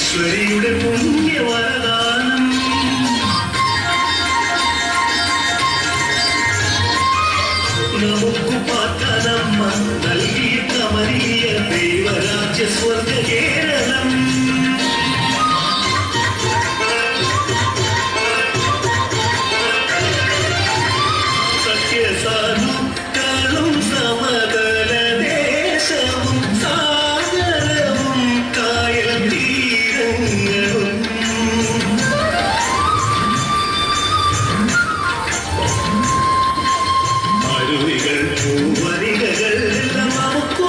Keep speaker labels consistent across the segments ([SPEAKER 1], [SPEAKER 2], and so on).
[SPEAKER 1] ഈശ്വരിയുടെ പുണ്യവരദാനം. നമുക്കു പാർക്കാനമ്മ നൽകിയ കമനീയ ദൈവരാജ്യ സ്വർഗ കേരളം. സഖ്യസാനുക്കളും സമതല ദേശവും സാഗരവും കായൽ തീരങ്ങളും. അരുവികൾ, പൂവനികകൾ എല്ലാം നമുക്കു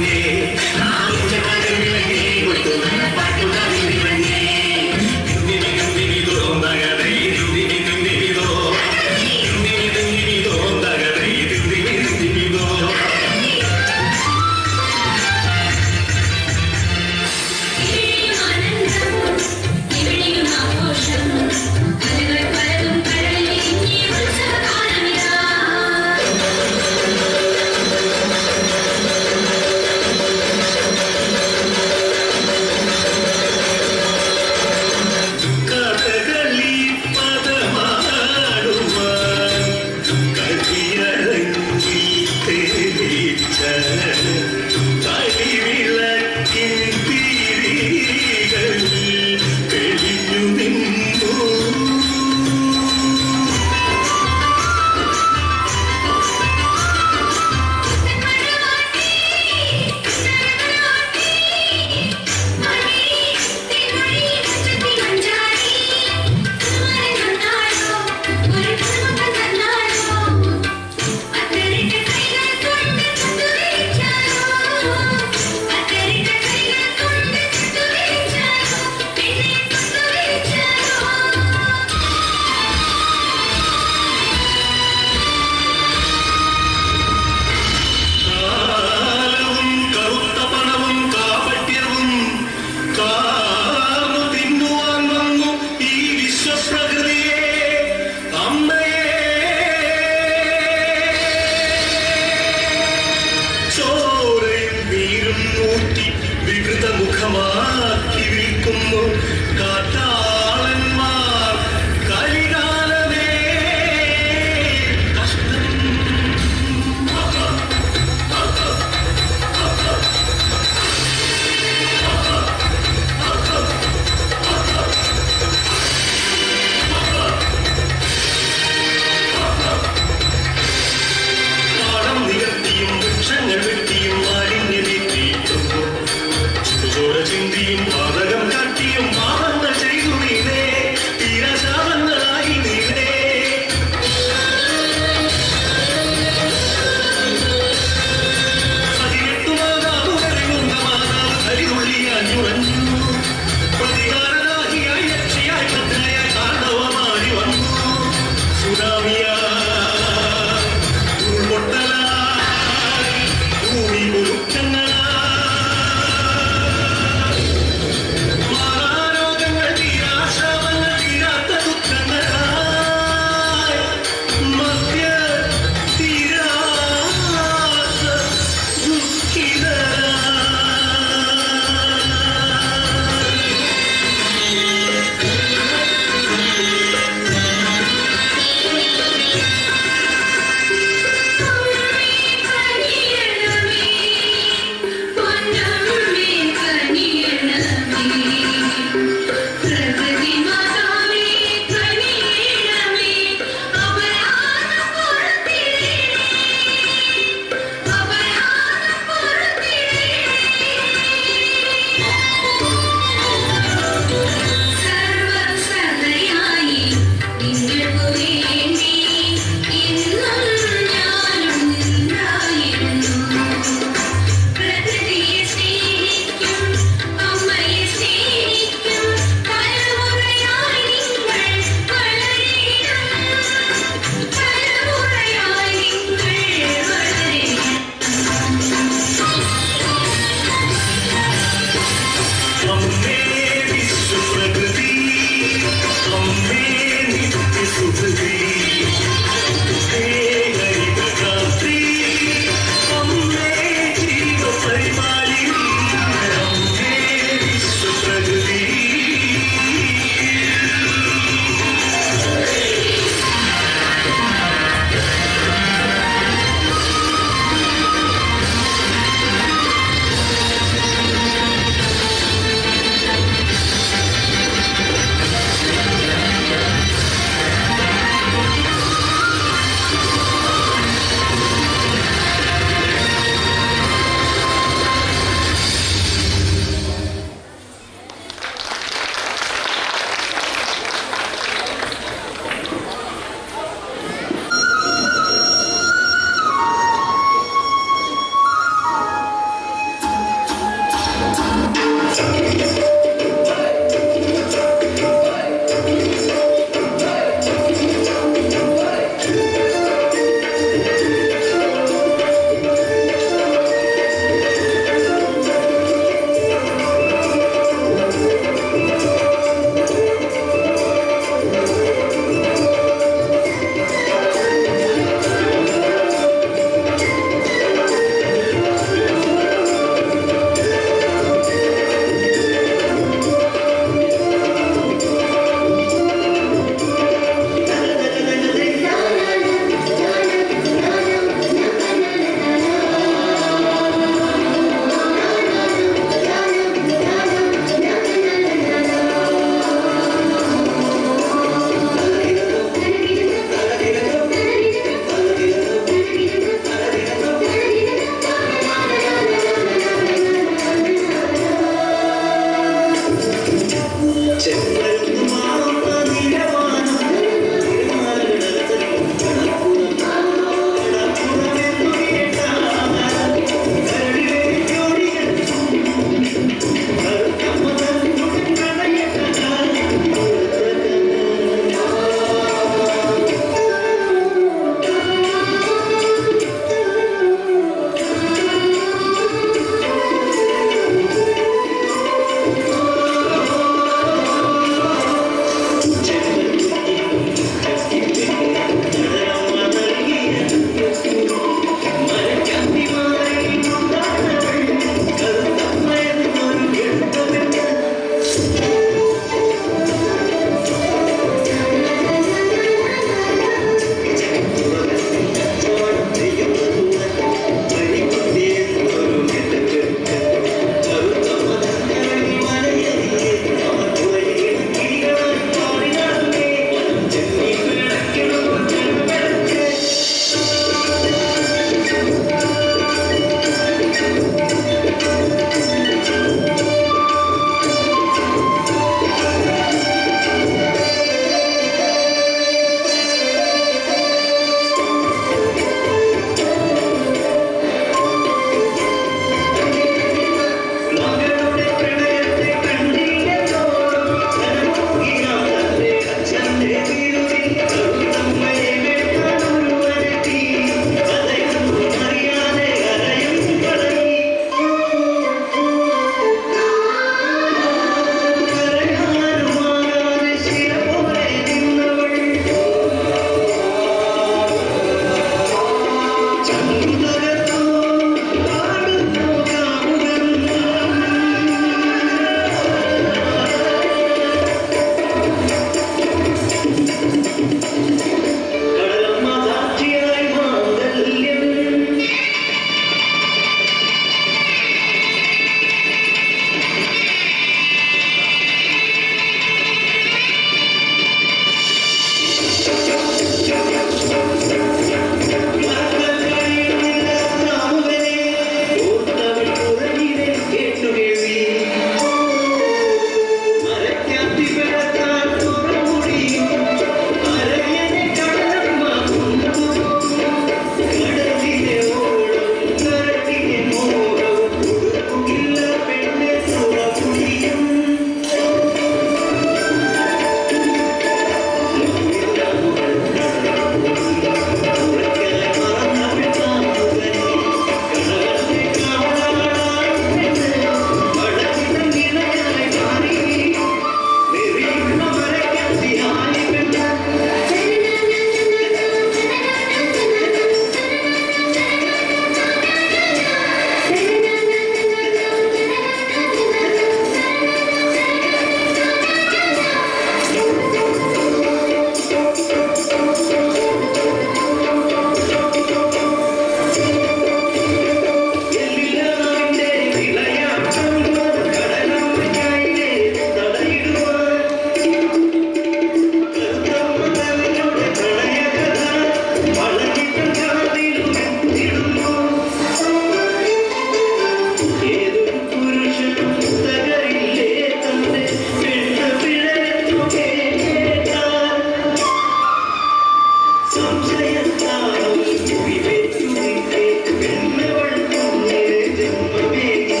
[SPEAKER 1] സംശയത്താൽ മുറിവേറ്റു നിൽക്കെ എന്നവൾ കുഞ്ഞിന് ജന്മമേകി.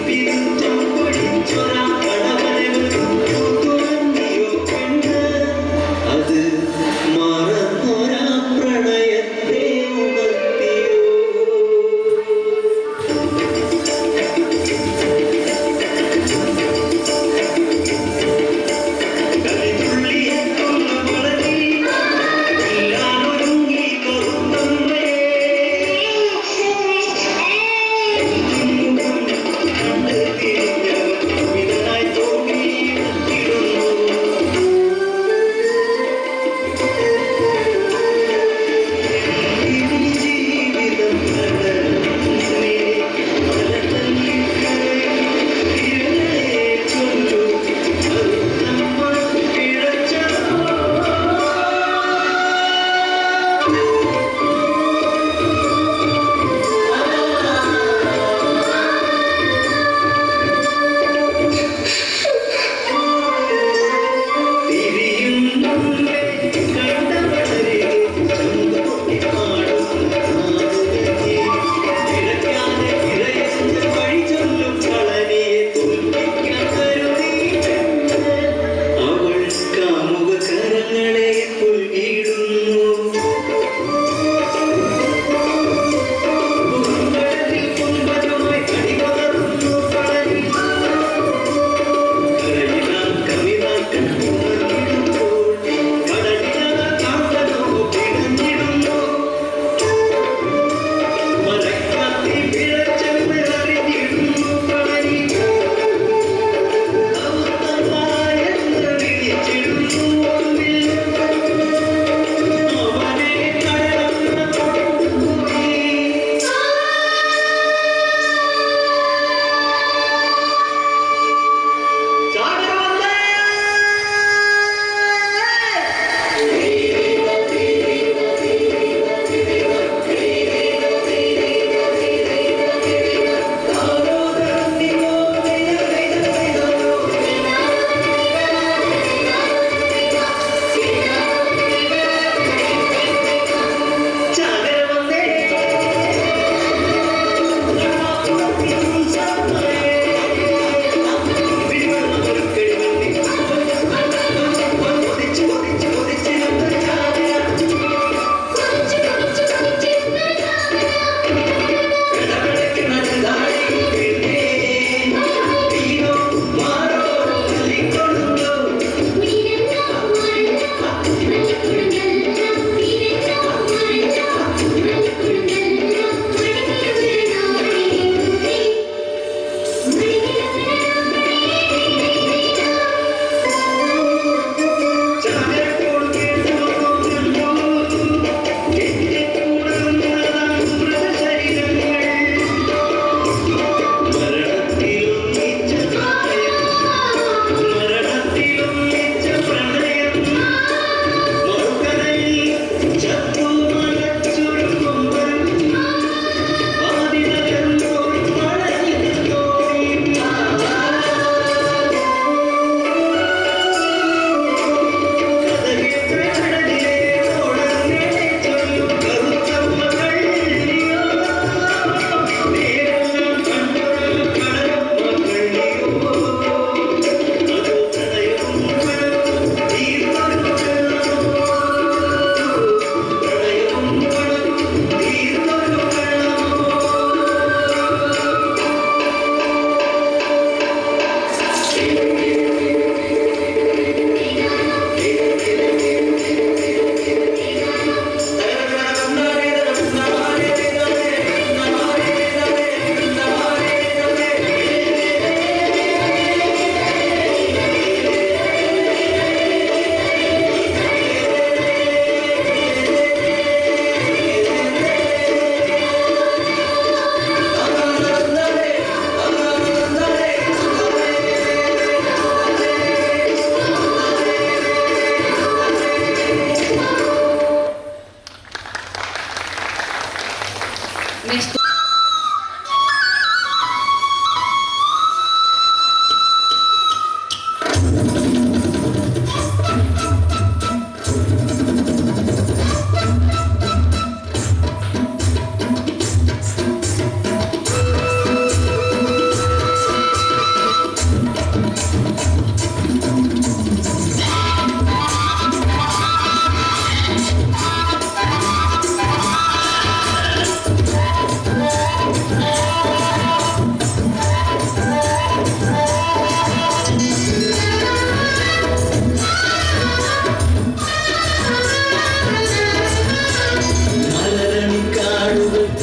[SPEAKER 1] പിരുത്തം പൊടിച്ചൊരാ കടവനെ വെറുത്തു തുറന്നിയോ പെണ്ണ്. അത് മറന്നൊരാ പ്രണയത്തെ ഉണർത്തിയോ. കളിതുള്ളിയെത്തുന്ന വളരി, എല്ലാമൊരുങ്ങി കറുത്ത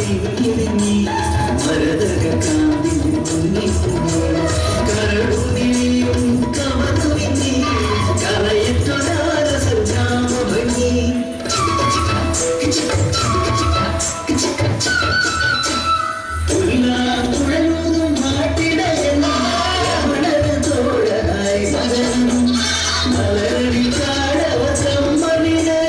[SPEAKER 1] തിങ്ങി മരതക കാന്തി മുങ്ങി കരടുമിഴിയും കമതുവിങ്ങി കലയറ്റൊരാരസഗ്രാമ ഭംഗി. പുല്ലാങ്കുഴലൂതും നാട്ടിടയൻ തോഴനായി മകനും മലരടി കാടവ ചമ്മലിന്.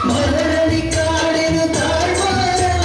[SPEAKER 1] മലരടിക്കാടിനു താഴ്വാരം.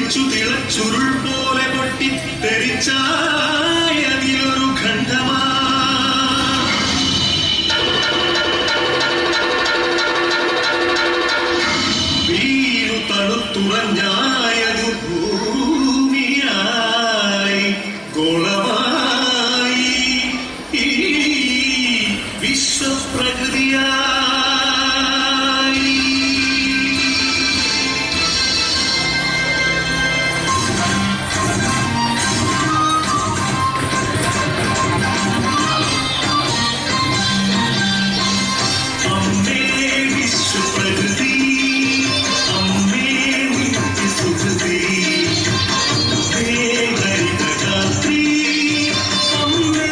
[SPEAKER 2] തിളച്ചു തിളച്ചുരുൾ പോലെ പൊട്ടി തെറിച്ചായതിലൊരു ഖണ്ഡമാ. വീണു തണുത്തുറഞ്ഞായതു ഭൂമിയായി ഗോളമായി ഈ വിശ്വപ്രകൃതിയായി. അമ്മേ വിശ്വപ്രകൃതി, അമ്മേ നിത്യസുഹൃതി, ഹരിതഗാത്രി, അമ്മേ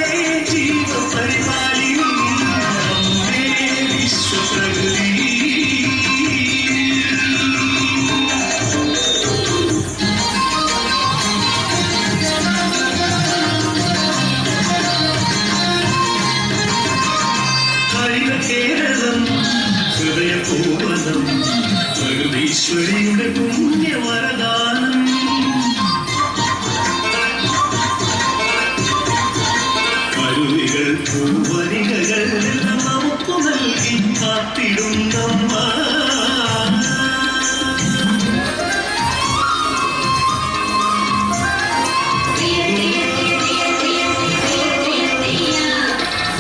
[SPEAKER 2] ജീവപരിപാലിനി, അമ്മേ വിശ്വപ്രകൃതി. ഹരിത കേരളം, ഹൃദയപൂവനം, പ്രകൃതീശ്വരിയുടെ പുണ്യവരദാനം. അരുവികൾ പൂവനികകൾ എല്ലാം നമുക്ക് നൽകി കാത്തിടുന്നമ്മ.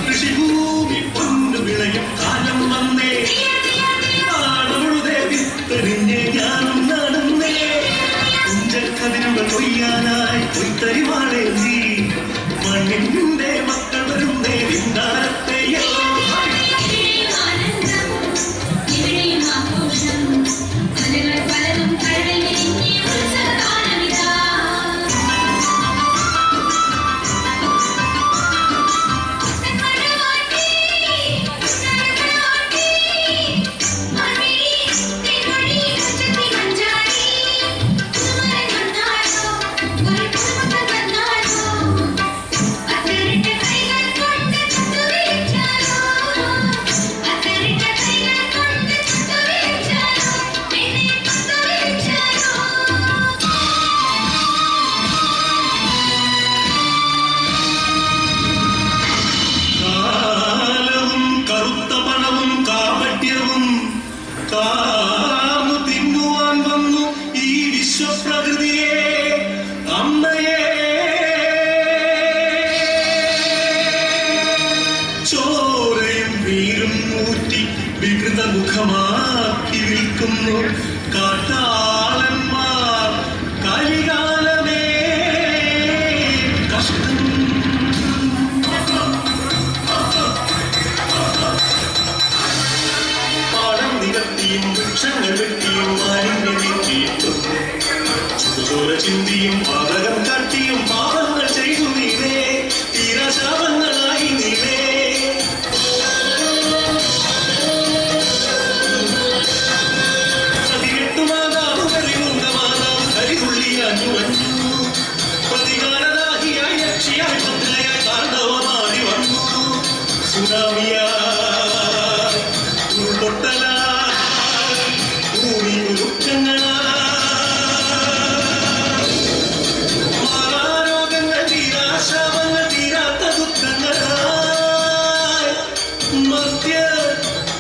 [SPEAKER 2] കൃഷിഭൂമി പൊന്നു വിളയും കാലം വന്നേ. പാടമുഴുതേ വിത്തെറിഞ്ഞ് ഞാനും നടന്നേ. പുഞ്ചക്കതിരുകൾ കൊയ്യാനായി കൊയ്ത്തരിവാളേന്തി മണ്ണിന്റെ മക്കൾ വരുന്നേ വിന്താരത്തെയോ.
[SPEAKER 3] ഇവിടെയും ആനന്ദം, ഇവിടെയും ആഘോഷം. കലകൾ പലതും കടലിൽ വിരിഞ്ഞ ഉത്സവകാലമിതാ. പുത്തൻമഴവാട്ടി, പുത്തൻമഴവാട്ടി, മഴവിഴി, തേൻമൊഴി, ഉച്ചത്തി മഞ്ചാടി. പുതുമഴ വന്നാലോ, ഒരു പുതുമക്കൾ വന്നാലോ, അത്തറിട്ട കൈകൾ കൊണ്ട് തൊട്ടുവിളിച്ചാലോ, അത്തറിട്ട കൈകൾ കൊണ്ട് തൊട്ടുവിളിച്ചാലോ, പെണ്ണെ തൊട്ടുവിളിച്ചാലോ.
[SPEAKER 2] കാലവും കറുത്ത പണവും കാപട്യവും കാർന്നു തിന്നുവാൻ വന്നു ഈ വിശ്വപ്രകൃതിയെ, അമ്മയെ. ചോരയും നീരും ഊറ്റി വികൃത മുഖമാക്കി വിൽക്കുന്നു കാട്ടാളന്മാർ. കലികാലമേ കഷ്ടം. പാടം നികത്തിയും വൃക്ഷങ്ങൾ വെട്ടിയും മാലിന്യം നീക്കിയിട്ടും ചോര ചിന്തിയും പാതകം കാട്ടിയും പാപങ്ങൾ ചെയ്തു നീലേ, തീരാശാപങ്ങളായി നീലേ. അതികെട്ടു മാതാവ് കറിമുണ്ട മാതാവ് കരിതുള്ളിയാഞ്ഞു വന്നു. പ്രതികാരദാഹിയായി യക്ഷിയായി ഭദ്രയായി താണ്ഡവമാടി വന്നു. സുനാമിയാ, ഉരുൾപൊട്ടലാ, ഭൂമി ഉരുക്കങ്ങളാ, മാറാരോഗങ്ങൾ തീരാശാപങ്ങൾ തീരാത്ത ദുഃഖങ്ങളായി മധ്യ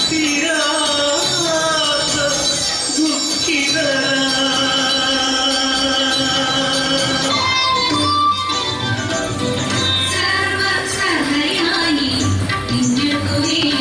[SPEAKER 2] തീരാത്ത ദുഃഖിതരാ.
[SPEAKER 3] സർവസഹയായി നിങ്ങൾക്കു വേണ്ടി.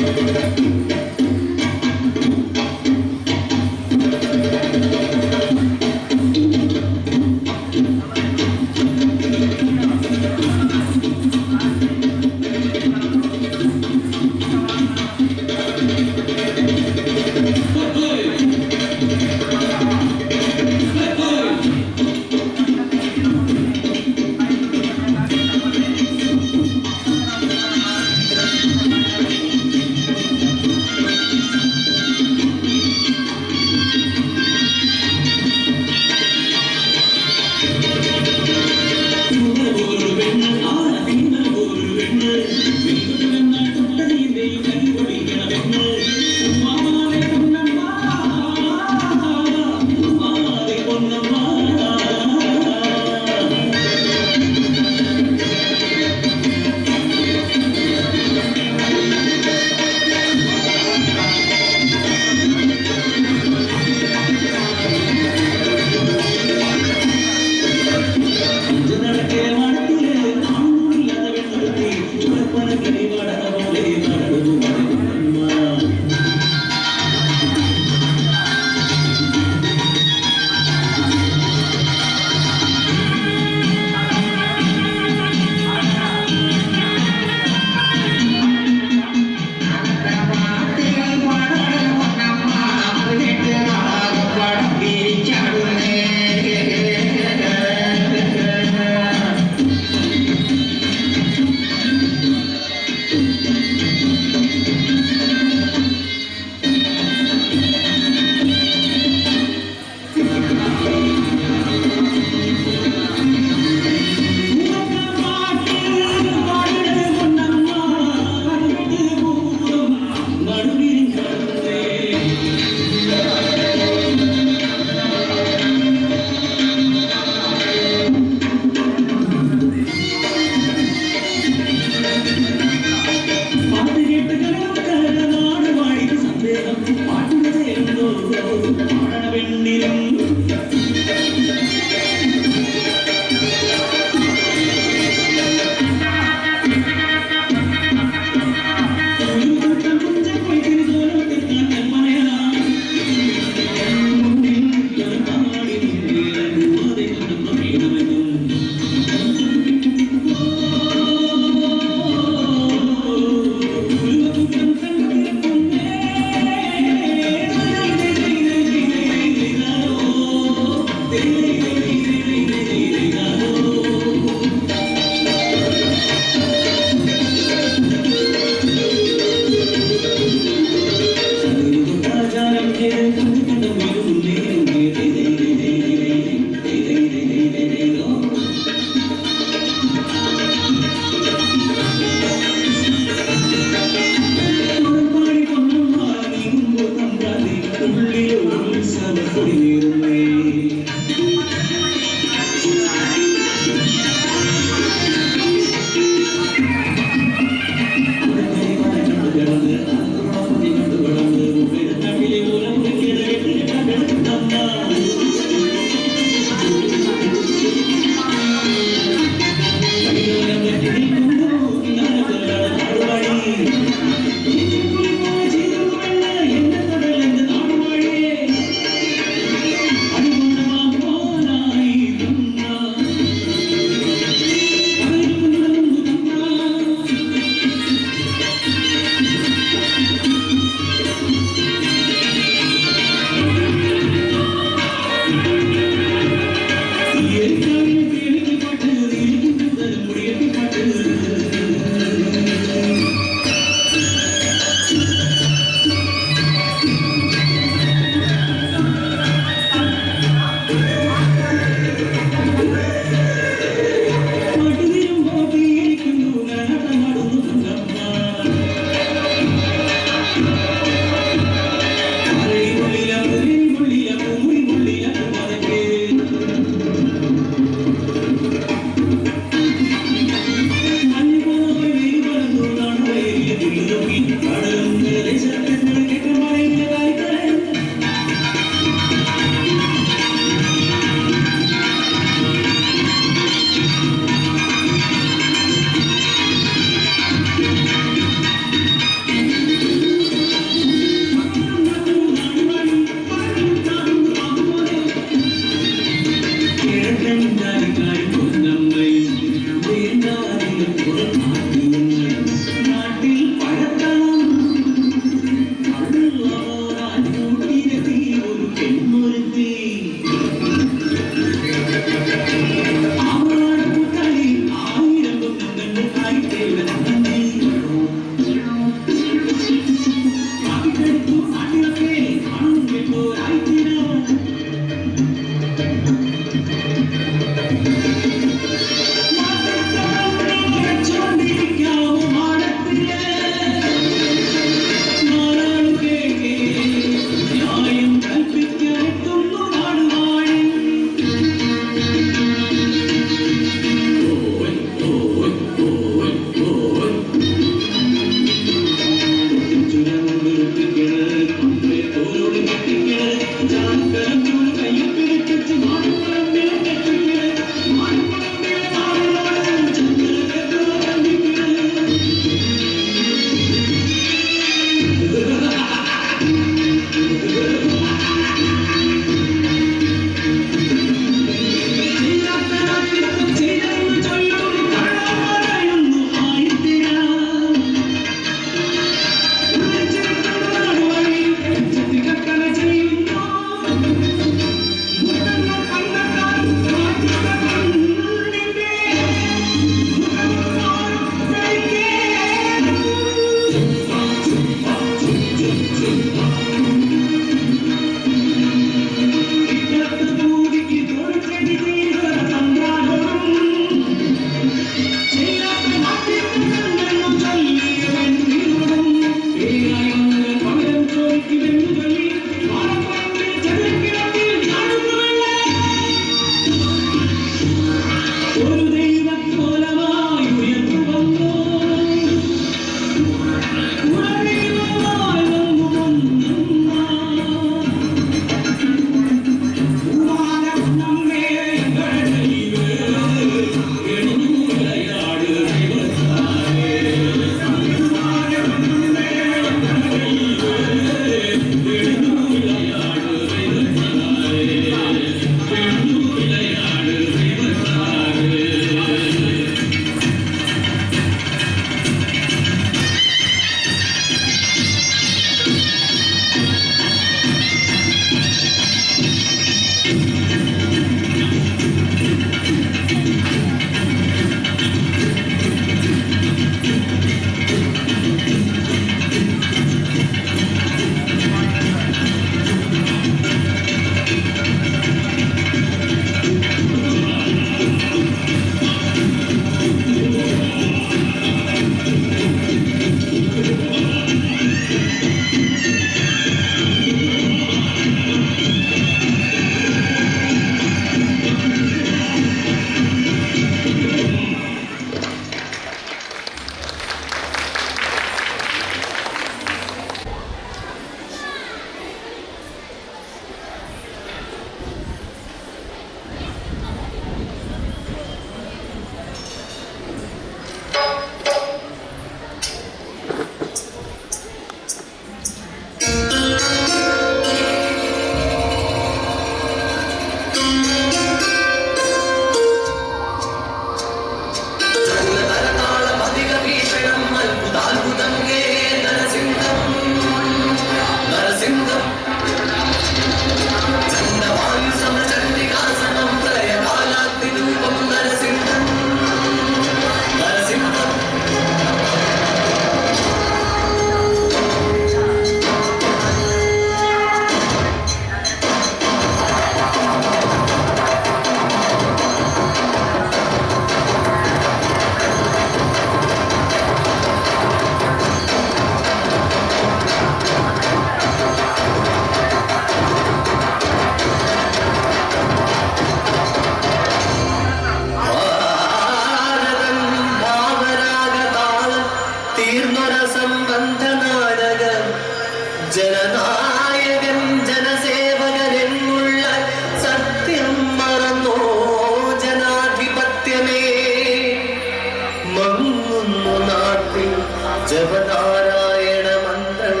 [SPEAKER 2] ജപനാരായണ മന്ത്രം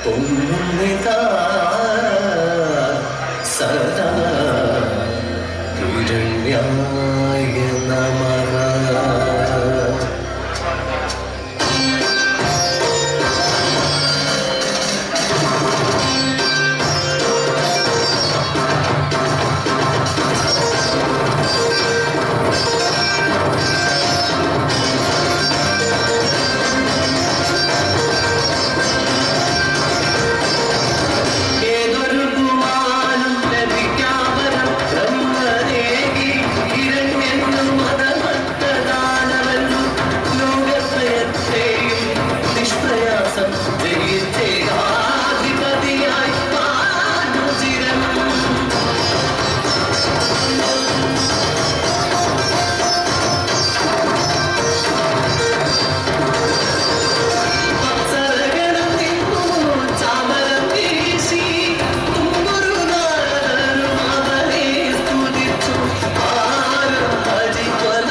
[SPEAKER 2] പൊങ്ങുന്നിതാ സദാ ഹിരണ്യായ നമഃ. ഏതൊരു കുമാനും ലഭിക്കാവരം ബ്രഹ്മനേകി ഹിരണ്യനു മതമത്തദാനവന്നു ലോകത്രയത്തെയും നിഷ്പ്രയാസം ജയിച്ചേകാധിപതിയായി മാനുചിരം. വത്സരഗണം നിന്നു ചാമരം വീശി തുമ്പുരു നാരദരും അവനെ സ്തുതിച്ചു. ആരും ഭജിക്കൊല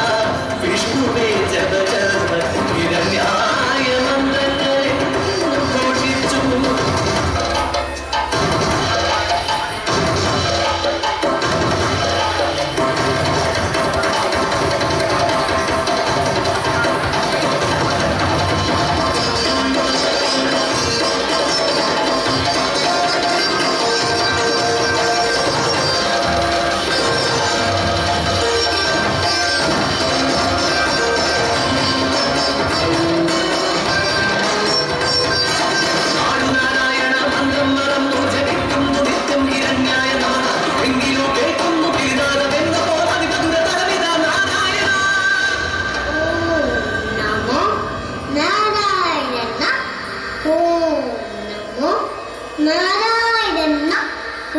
[SPEAKER 2] വിഷ്ണുവേ ജപജപ ഹിരണ്യായ മന്ത്രങ്ങളെ ഘോഷിച്ചു. നാരായണ മന്ത്രം മറന്നു ജപിക്കുന്നു നിത്യം ഹിരണ്യായ നമഃ. എങ്കിലോ കേൾക്കുന്നു പിരിനാദമെന്ന പോലതിമധുര തരമിത നാരായണ.
[SPEAKER 4] ഓം നമോ നാരായണ, ഓം നമോ നാരായണ,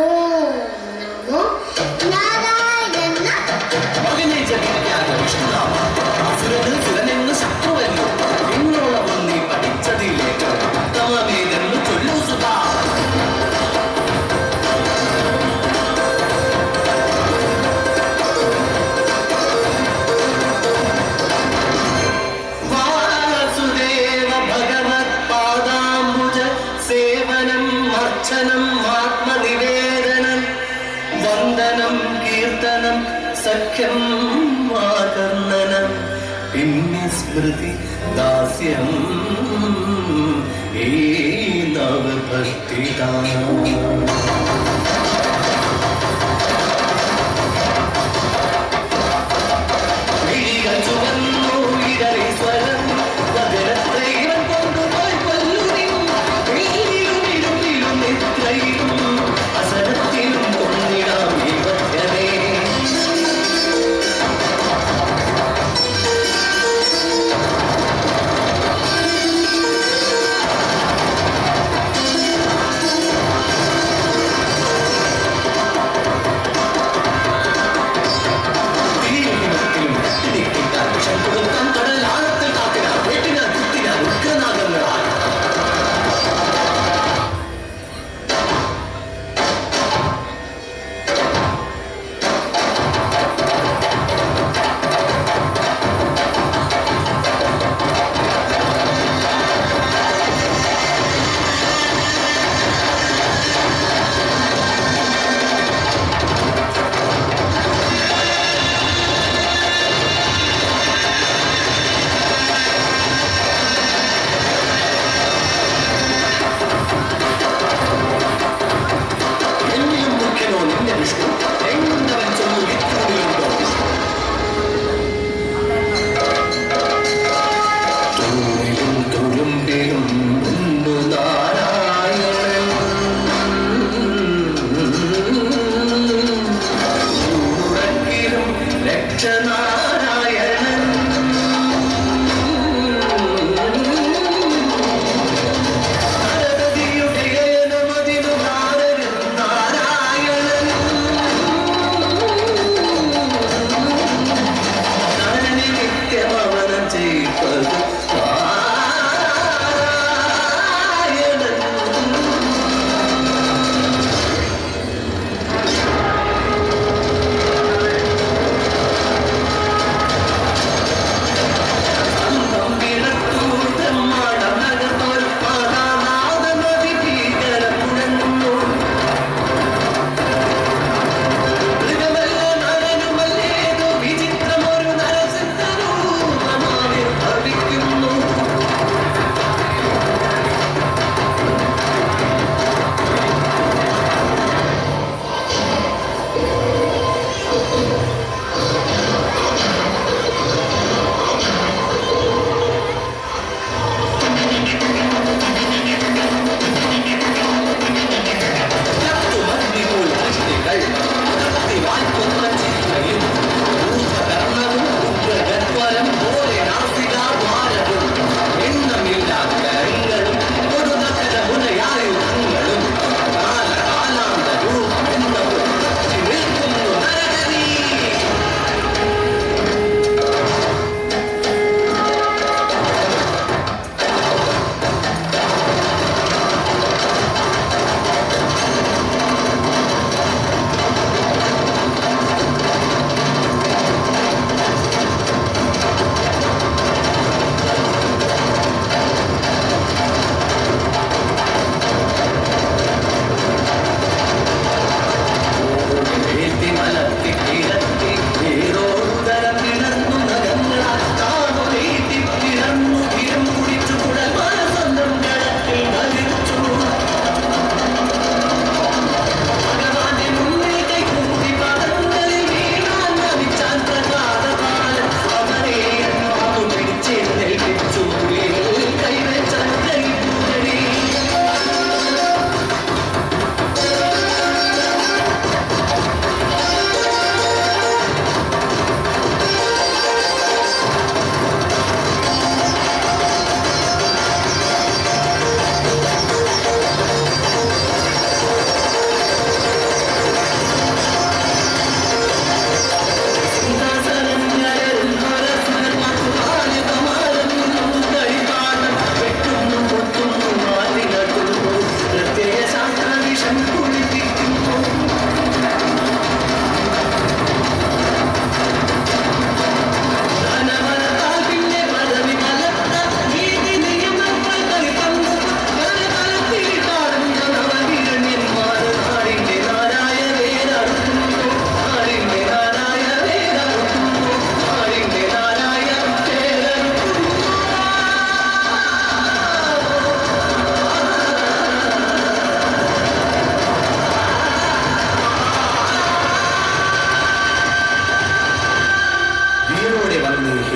[SPEAKER 4] ഓം നമോ നാരായണ.
[SPEAKER 2] മകനെ, ജപിക്കാതെ വിഷ്ണുനാമ അസുരന് സുരനെന്ന് ശത്രുവല്ലോ. എന്നോളവും നീ പഠിച്ചതിലേക്ക് ഉത്തമമേതെന്ന് ചൊല്ലൂ സുധാ. വാസുദേവ ഭഗവത് പാദാംബുജ സേവനം അർച്ചനം ആത്മനിവേദനം വന്ദനം കീർത്തനം സഖ്യം ആകർണനം പിന്നെ സ്മൃതി ദാസ്യം ഈ നവഭഷ്ടിതാ. മിഴികൾ ചുവന്നു, ഇടറി സ്വരം വചനത്രൈവൻ കൊണ്ടുപോയി കൊല്ലുവിൻ. വെയിലും ഇരുളിലും നിദ്രയിലും അസനത്തിലും കൊന്നിടാം ഈ വധ്യനെ.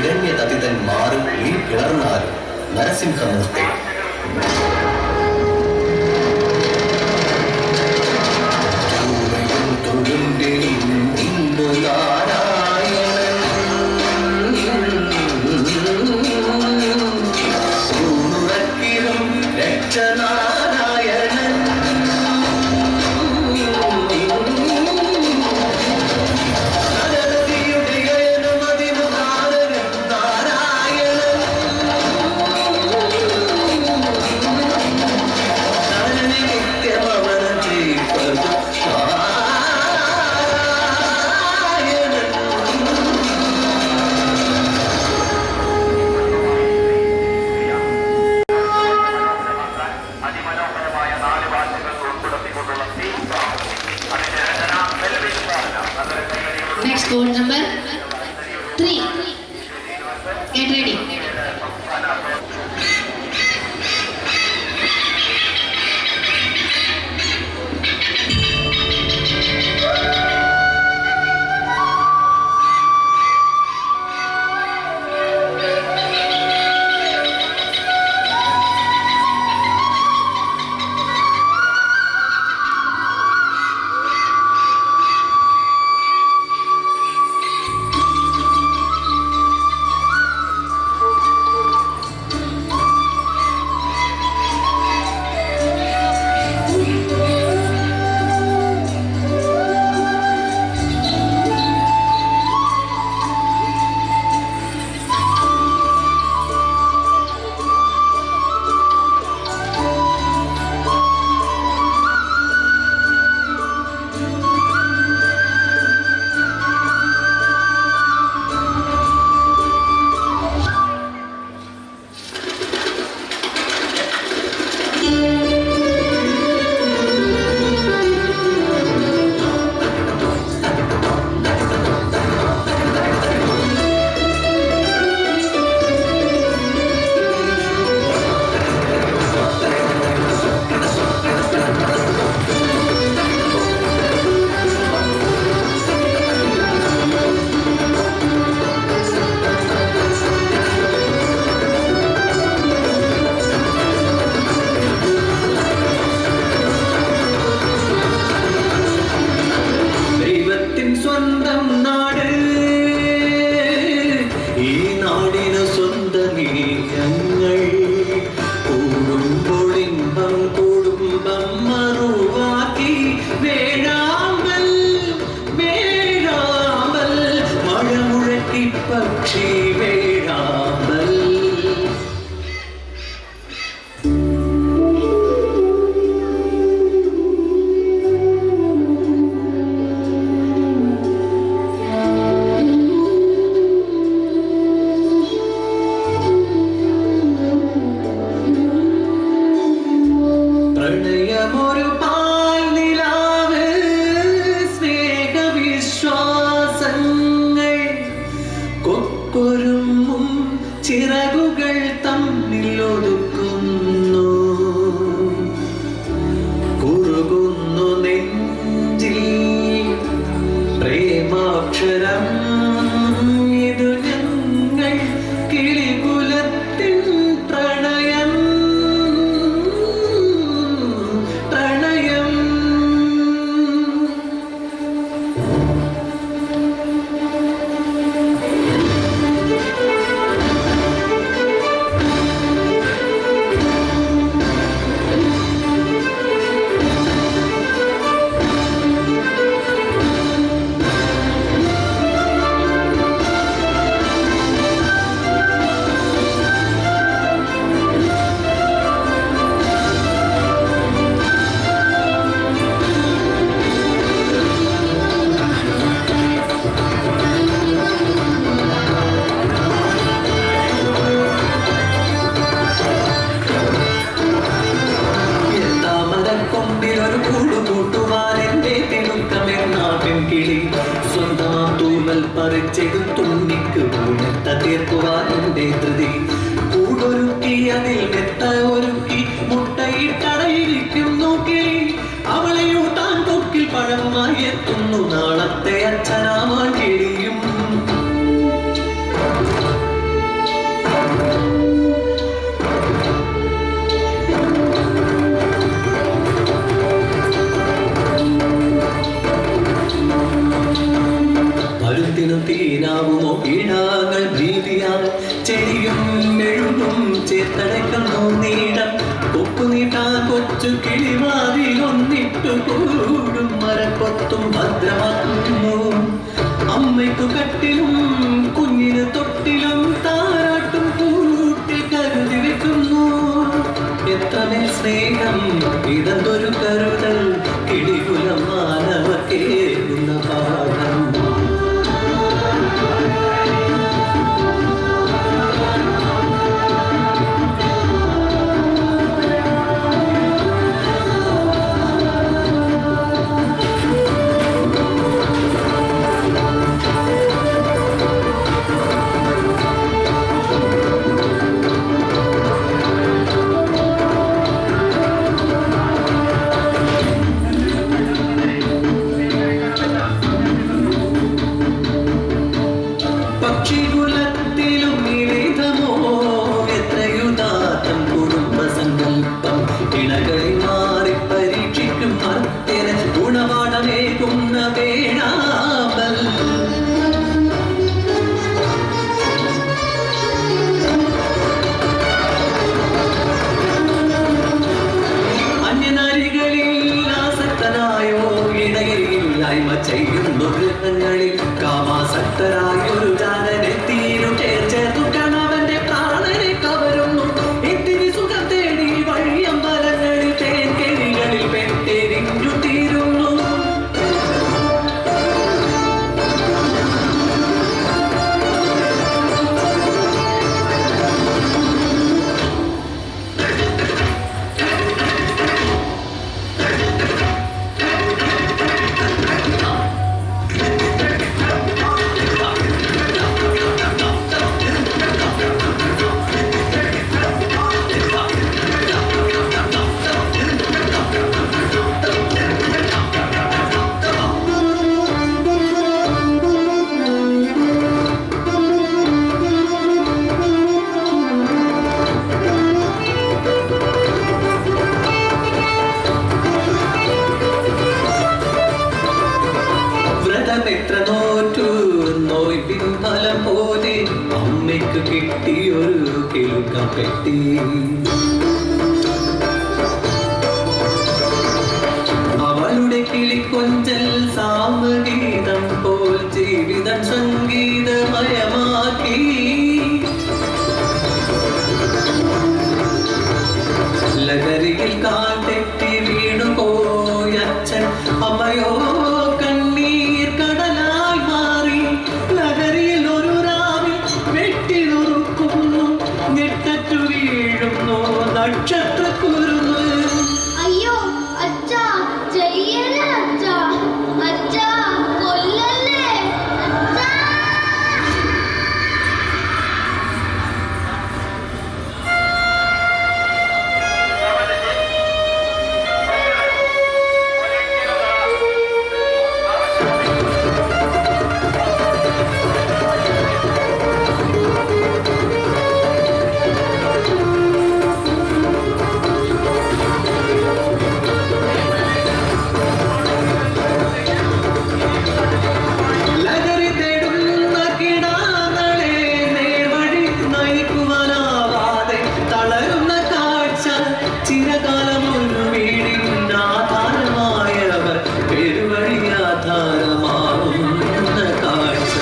[SPEAKER 2] ഹിരണ്യതതിതൻ മാറും നീ പിളർന്നാലും നരസിംഹമൂർത്തി. തൂമയും തൊഴുമ്പിലും ഇന്നു നാരായണൻ. ൂണുറക്കിലും രക്ഷനാരായണൻ. നരനദിയുടെ ഗയനമതിനു നാരകൻ നാരായണൻ. നരനെ നിത്യമവനം ചെയ്തതു നാരായണൻ.
[SPEAKER 5] അതിമനോഹരമായ നാല് വാക്കുകൾ ഉൾപ്പെടുത്തിക്കൊണ്ടുള്ള തീം സോങ്. അതിന്റെ രചന മെൽവിൻ മോഹന. നല്ലൊരു കൈയടിയോട്
[SPEAKER 3] Next code number 3. Get ready.
[SPEAKER 2] ദൈവത്തിൻ സ്വന്തം നാട്, ഈ നാടിനു സ്വന്തമേ ഞങ്ങൾ. കൂടുമ്പോൾ ഇമ്പം, കുടുംബം മറുവാക്കി. വേഴാമ്പൽ, വേഴാമ്പൽ, മഴ മുഴക്കി പക്ഷി വേഴാമ്പൽ. പ്രണയമൊരു പാൽ നിലാവ്, സ്നേഹവിശ്വാസങ്ങൾ കൊക്കൊരുമ്മും ചിറകുകൾ തമ്മിൽ ഒതുക്കുന്നു. കുറുകുന്നു നെഞ്ചിൽ പ്രേമാക്ഷരം. ഇതു ഞങ്ങൾ കിളികുലത്തിൻ പ്രണയം, പ്രണയം. താമരക്കൊമ്പിലൊരു കൂടു കൂട്ടുവാൻ എന്റെ തിടുക്കമെന്നാട്ടിൻ കിളി. സ്വന്തമാം തൂമൽ പറിച്ചെടുത്തുണ്ണിക്ക് പൂമെത്ത തീർക്കുവാൻ എന്റെ ധൃതി. കൂടൊരുക്കി അതിൽ മെത്ത ഒരുക്കി മുട്ടയിട്ടടയിരിക്കുന്നു കിളി. അവളെയൂട്ടാൻ കൊക്കിൽ പഴവുമായി എത്തുന്നു നാളത്തെ അച്ഛനാമാൻ കിളിയും. ചെടിയും മെഴുകും ചേർത്തടയ്ക്കുന്നു നീടം. കൊക്കുനീട്ടാൻ കൊച്ചു കിളിവാതിലൊന്നിട്ടു കൂടും മരക്കൊത്തും ഭദ്രമാക്കുന്നു. അമ്മയ്ക്കു കട്ടിലും കുഞ്ഞിന് തൊട്ടിലും താരാട്ടും കൂട്ടിൽ കരുതി വെക്കുന്നു. എത്രമേൽ സ്നേഹം, ഇതെന്തൊരു കരുതൽ, കിളികുലം മാനവർക്കേകുന്ന പാഠം. പക്ഷികുലത്തിലും വിവിധമോ എത്രയുദാത്തം കുടുംബസങ്കൽപ്പം. ഇണകളി മാറി പരീക്ഷിക്കും മർത്യന് ഗുണപാഠമേകുന്ന വേണാമൽ. അന്യനാരികളിൽ ആസക്തനായോ ഇടയില്ലായ്മ ചെയ്യുന്നു ഗൃഹങ്ങളിൽ. കാമാസക്തരായൊരു ജാനനെ തീരു ചേർന്നു കണവന്റെ പ്രാണനെ കവരുന്നു. ഇത്തിരി സുഖം തേടി വഴിയമ്പലങ്ങളിൽ തേൻകെണികളിൽ പെട്ടെരിഞ്ഞു തീരുന്നു. വ്രതമെത്ര നോറ്റു നോയ്പിൻ ഫലം പോലെ അമ്മയ്ക്ക് കിട്ടിയൊരു കിലുക്കപ്പെട്ടി. അവളുടെ കിളിക്കൊഞ്ചൽ സാമഗീതം പോൽ ജീവിതം സംഗീതമയമാക്കി. ലഹരിയിൽ കാൽ തെറ്റി വീണുപോയച്ഛൻ, അമ്മയോ കണ്ണീർ കടലായി മാറി. ലഹരിയിൽ ഒരു രാവിൽ വെട്ടിനുറുക്കുന്നു, ഞെട്ടറ്റു വീഴുന്നു നക്ഷത്രക്കുരുന്ന്.
[SPEAKER 4] അയ്യോ അച്ഛാ, ചെയ്യല്ലേ അച്ഛാ, അച്ഛാ കൊല്ലല്ലേ അച്ഛാ.
[SPEAKER 2] ലഹരി തേടുന്ന കിടാങ്ങളെ നേർവഴി നയിക്കുവാനാവാതെ തളരുന്ന കാഴ്ച. ചിരകാലം ഒരു വീടിൻ ആധാരമായവർ പെരുവഴി ആധാരമാവുന്ന കാഴ്ച.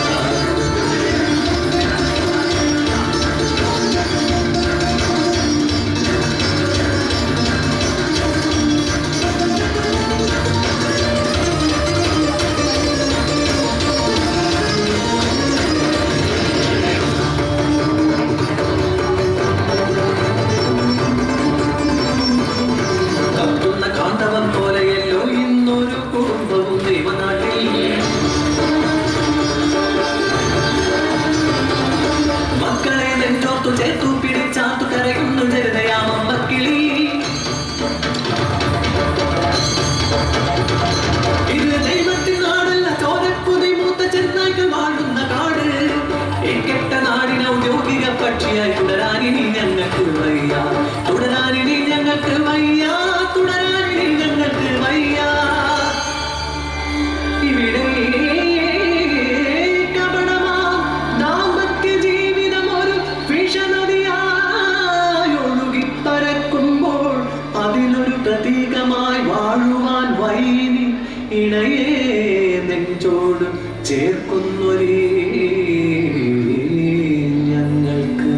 [SPEAKER 2] കത്തുന്ന കാന്തവം പോലെയല്ലോ ഇന്നൊരു കുടുംബവും ദൈവനാട്ടിൽ. മക്കളെ നെഞ്ചോർത്തു ചേർത്തു പിടിച്ചാത്തു കരയുന്നു ജനതയാമമ്മക്കിളി. ഇത് ദൈവത്തിൻ നാടല്ല, ചോരക്കുതി മൂത്ത ചെന്നായ്ക്കൾ വാഴുന്ന കാട്. ഈ കെട്ട നാടിന് ഔദ്യോഗിക പക്ഷിയായി തുടരാനിനി ഞങ്ങൾക്ക് വയ്യ, തുടരാനിനി ഞങ്ങൾക്ക് വയ്യ, തുടരാനിനി ഞങ്ങൾക്ക് വയ്യ. ഇവിടെ കപടമാ ദാമ്പത്യ ജീവിതം ഒരു ചേർക്കുന്നൊരേ ഞങ്ങൾക്ക്.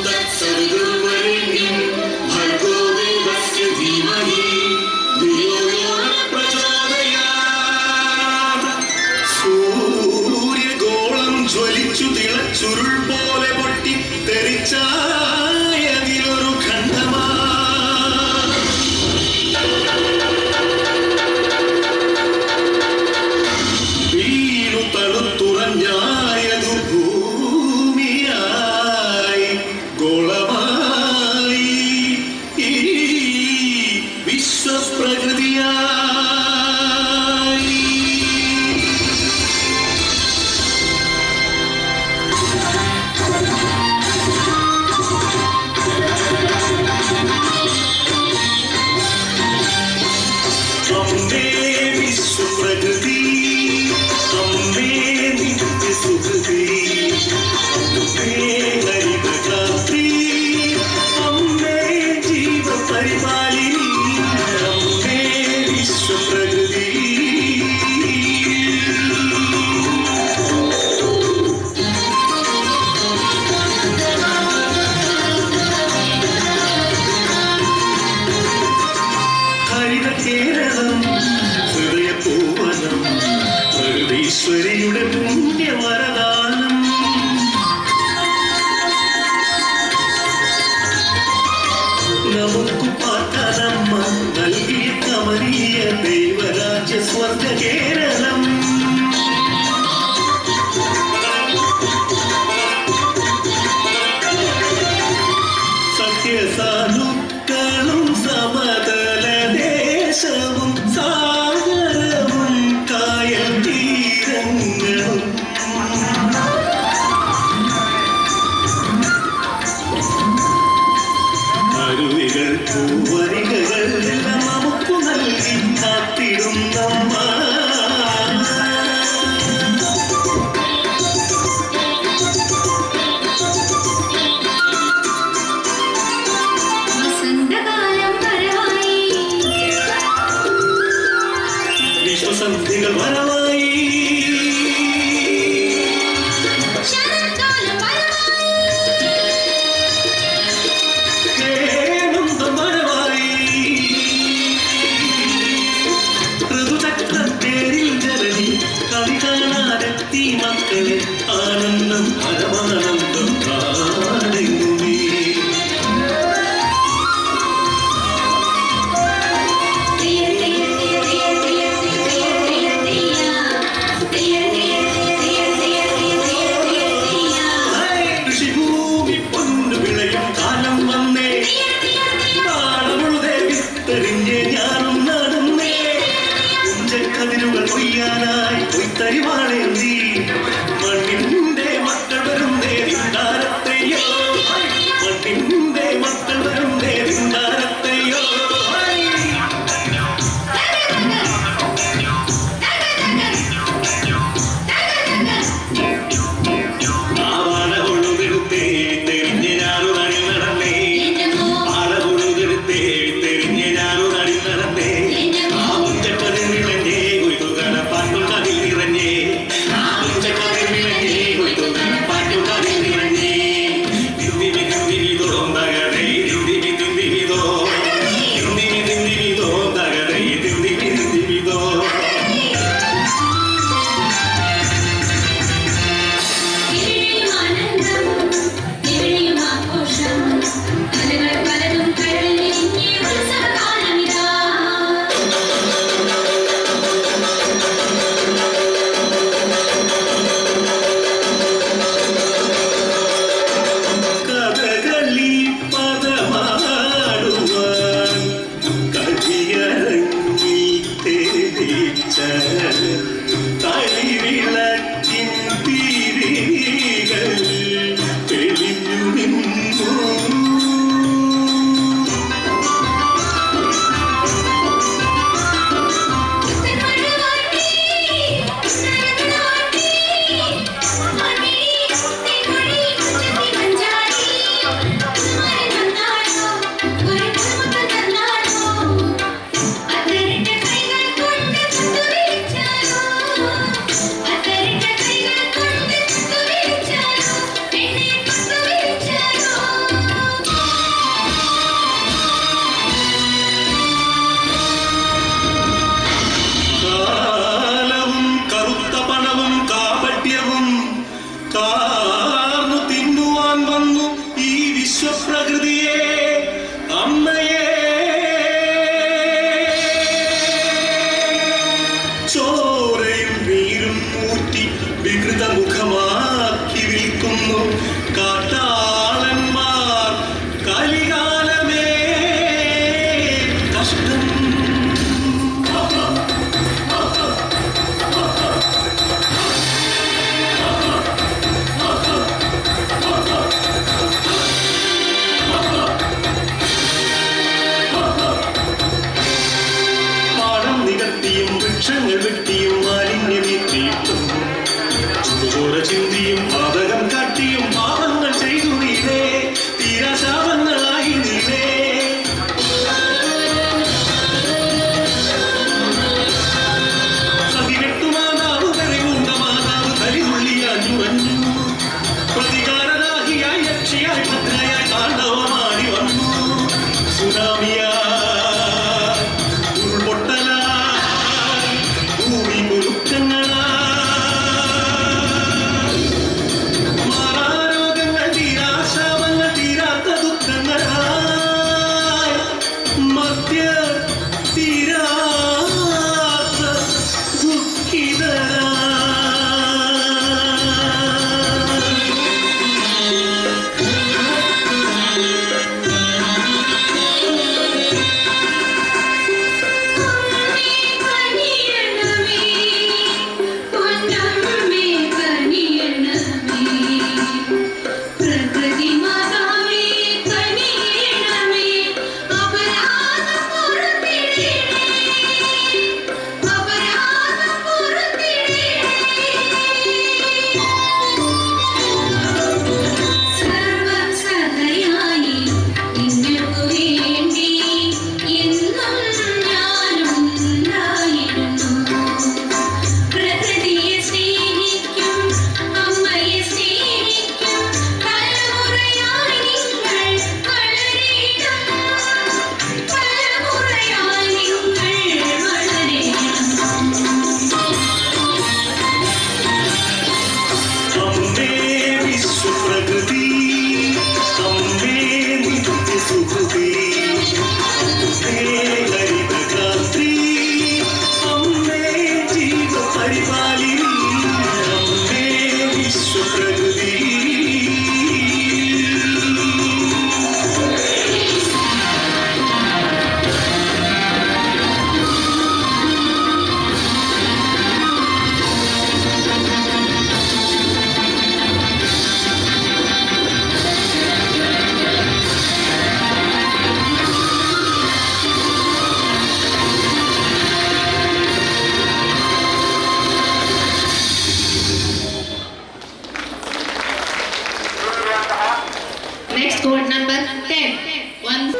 [SPEAKER 6] തത്സവിതുർവരേണ്യം ഭർഗോ ദേവസ്യ ധീമഹി ധിയോ യോ ന പ്രചോദയാത്. സൂര്യഗോളം ജ്വലിച്ചു തിളച്ചുരുൾ പോലെ പൊട്ടി തെറിച്ചായതിലൊരു ഖണ്ഡമാ. വീണു തണുത്തുറഞ്ഞായതു ഭൂമിയായി ഗോളമായി ഈ വിശ്വപ്രകൃതിയായി. അമ്മേ വിശ്വപ്രകൃതി, അമ്മേ നിത്യസുഹൃതി, അമ്മേ ഹരിതഗാത്രി, അമ്മേ ജീവപരിപാലിനി, അമ്മേ വിശ്വപ്രകൃതി. ഹരിത കേരളം, ഹൃദയ പൂവനം, പ്രകൃതീശ്വരിയുടെ പുണ്യവരദാനം. നമുക്ക് പാർക്കാനമ്മ നൽകിയ കമനീയ ദൈവരാജ്യ സ്വർഗ കേരളം. സത്യസാനുക്കളും സമതല ദേശവും സാഗരവും കായൽ തീരങ്ങളും. അരുവികൾ പൂവരികകൾ എല്ലാം നമുക്ക് നൽകി കാത്തിടും നമ്മ.
[SPEAKER 3] വസന്തകാലം വരവായി.
[SPEAKER 6] വിശ്വസന്ധികൾ വരവായി.
[SPEAKER 3] ശരത്കാലം വരവായി.
[SPEAKER 6] ഹേമന്തം വരവായി. ഋതുചക്രത്തേരിൽ ജനനി കവി കാണാനെത്തി മക്കളെ. ആനന്ദം പരമാനന്ദം നാടെങ്ങുമേ.
[SPEAKER 3] പ്രിയ പ്രിയ പ്രിയ പ്രിയ പ്രിയ പ്രിയ പ്രിയ പ്രിയ പ്രിയ പ്രിയ പ്രിയ പ്രിയ പ്രിയ പ്രിയ.
[SPEAKER 6] കൃഷിഭൂമി പൊന്നു വിളയും കാലം വന്നേ. താളമുഴുതേ വിത്തെറിഞ്ഞ് ഞാനും നടന്നേ. പുഞ്ചക്കതിരുകൾ കൊയ്യാനായി കൊയ്ത്തരിവാളേന്തി മണ്ണിന്റെ മക്കൾ വരുന്നേ വിണ്ടാരത്തെയോ. മണ്ണിന്റെ മക്കൾ വരുന്നേ വിണ്ടാരത്തെയോ. ആവാട കൊഴുതെടുത്തേ തെരിഞ്ഞ് ഞാനു നടി നടന്നേ. ആടകൊഴുതെടുത്തേ തെരിഞ്ഞ് ഞാനു നടി നടന്നേ. ആ മുറ്റക്കതിർ നിറഞ്ഞേ, കൊയ്തു കടപ്പാട്ടും കതിൽ നിറഞ്ഞേ. വൃക്ഷങ്ങൾ വെട്ടിയും മാലിന്യമേറ്റിയിട്ടും ചുടുചോര ചിന്തിയും പാതകം കാട്ടിയും പാപങ്ങൾ ചെയ്തു നീലേ, തീരാശാപങ്ങളായി നീലേ. സതികെട്ടു മാതാവ് കരകൂണ്ട മാതാവ് കലിതുള്ളിയാഞ്ഞുറഞ്ഞു. പ്രതികാരദാഹിയായി യക്ഷിയായി ഭദ്രയായി താണ്ഡവമാടി വന്നു. സുനാമിയാ, ഉരുൾപൊട്ടലാ, ഭൂമി കുലുക്കങ്ങളാ, മാറാരോഗങ്ങൾ, തീരാശാപങ്ങൾ, തീരാത്ത ദുഃഖങ്ങളായ മധ്യ തീരാത്ത ദുഃഖിതരാ.
[SPEAKER 3] അമ്മേ കനിയണമേ, പൊന്നമ്മേ കനിയണമേ, പ്രകൃതി മാതാവേ കനിയണമേ, അപരാധം പൊറുത്തിടണേ, അപരാധം പൊറുത്തിടണേ. സർവസഹയായി നിങ്ങൾക്കു വേണ്ടി എന്നും ഞാനുണ്ടായിരുന്നു. പ്രകൃതിയെ സ്നേഹിക്കും, അമ്മയെ സ്നേഹിക്കും തലമുറയായി നിങ്ങൾ വളരണം, തലമുറയായി നിങ്ങൾ വളരണം.
[SPEAKER 6] അമ്മേ വിശ്വപ്രകൃതി, അമ്മേ നിത്യസുഹൃതി, അമ്മേ ഹരിതഗാത്രി, അമ്മേ ജീവപരിപാലിനി, അമ്മേ വിശ്വപ്രകൃതി.
[SPEAKER 3] Next code number 10. 1.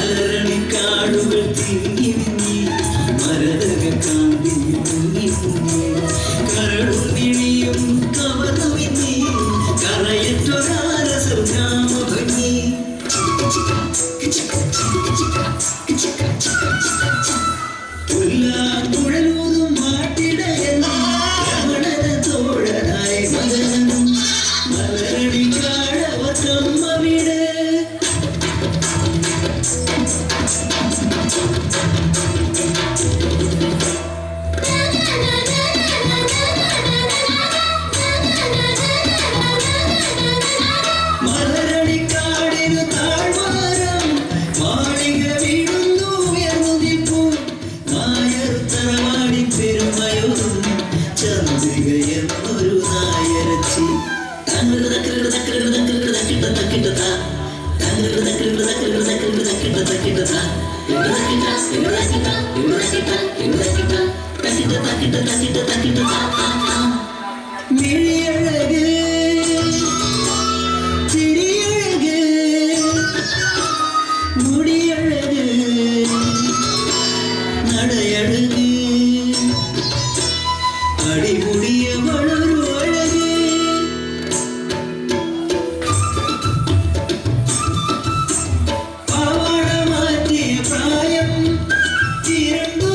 [SPEAKER 1] മലരണിക്കാടുകൾ തിങ്ങി വിങ്ങി, മരതക കാന്തി മുങ്ങി മുങ്ങി, കരളും മിഴിയും കവർന്നു വിങ്ങി, കറയറ്റൊരാരസഗ്രാമ ഭംഗി. പുല്ലാങ്കുഴലൂതും മാട്ടിടയൻ രമണന തോഴനായി മകനും മലരണിക്കാടവർക്കമ്മ വീട്. മലരണിക്കാടിനു താഴ്വാരം മാളിക വീടുന്നു ഉയർന്നു നിൽപ്പു. നായർ തറവാടി പെരുമയോതും ചന്ദ്രിക എന്നൊരു നായരച്ചി. തങ്ങൾ തക്കിട തക്കിട തക്കിട തക്കിട്ട തക്കിട്ട തങ്ങൾ തക്കിട തക്കിട തക്കിട തക്കിട്ട തക്കിട്ട തക്കിട്ട തക്കിട്ട തക്കിട്ട തക്കിട്ട തക്കിട്ട തക്കിട്ട തക്കിട്ട മിഴിയഴക്, ചിരിയഴക്, முடியழகு, நடையழகு, அடிமுடிய வளரு அழகு. പാവാട മാറ്റിയ പ്രായം തിരണ്ടു.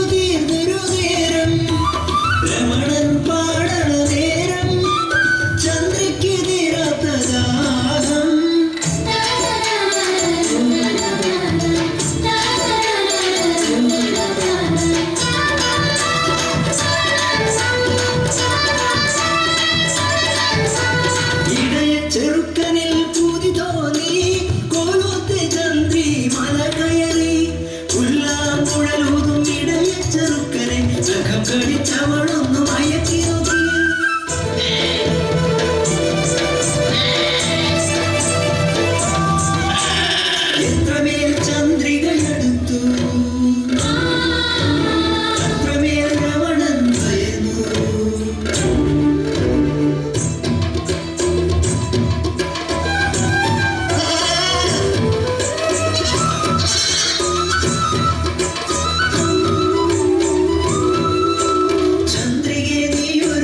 [SPEAKER 1] കുഴലൂതും ഇടയ ചെറുക്കനെ നഖം കടിച്ചവളൊന്നു മയക്കി നോക്കി. എത്രമേൽ ചന്ദ്രികയടുത്തു, അത്രമേൽ രമണൻ ഭയന്നു. ചന്ദ്രികെ, നീ ഒരു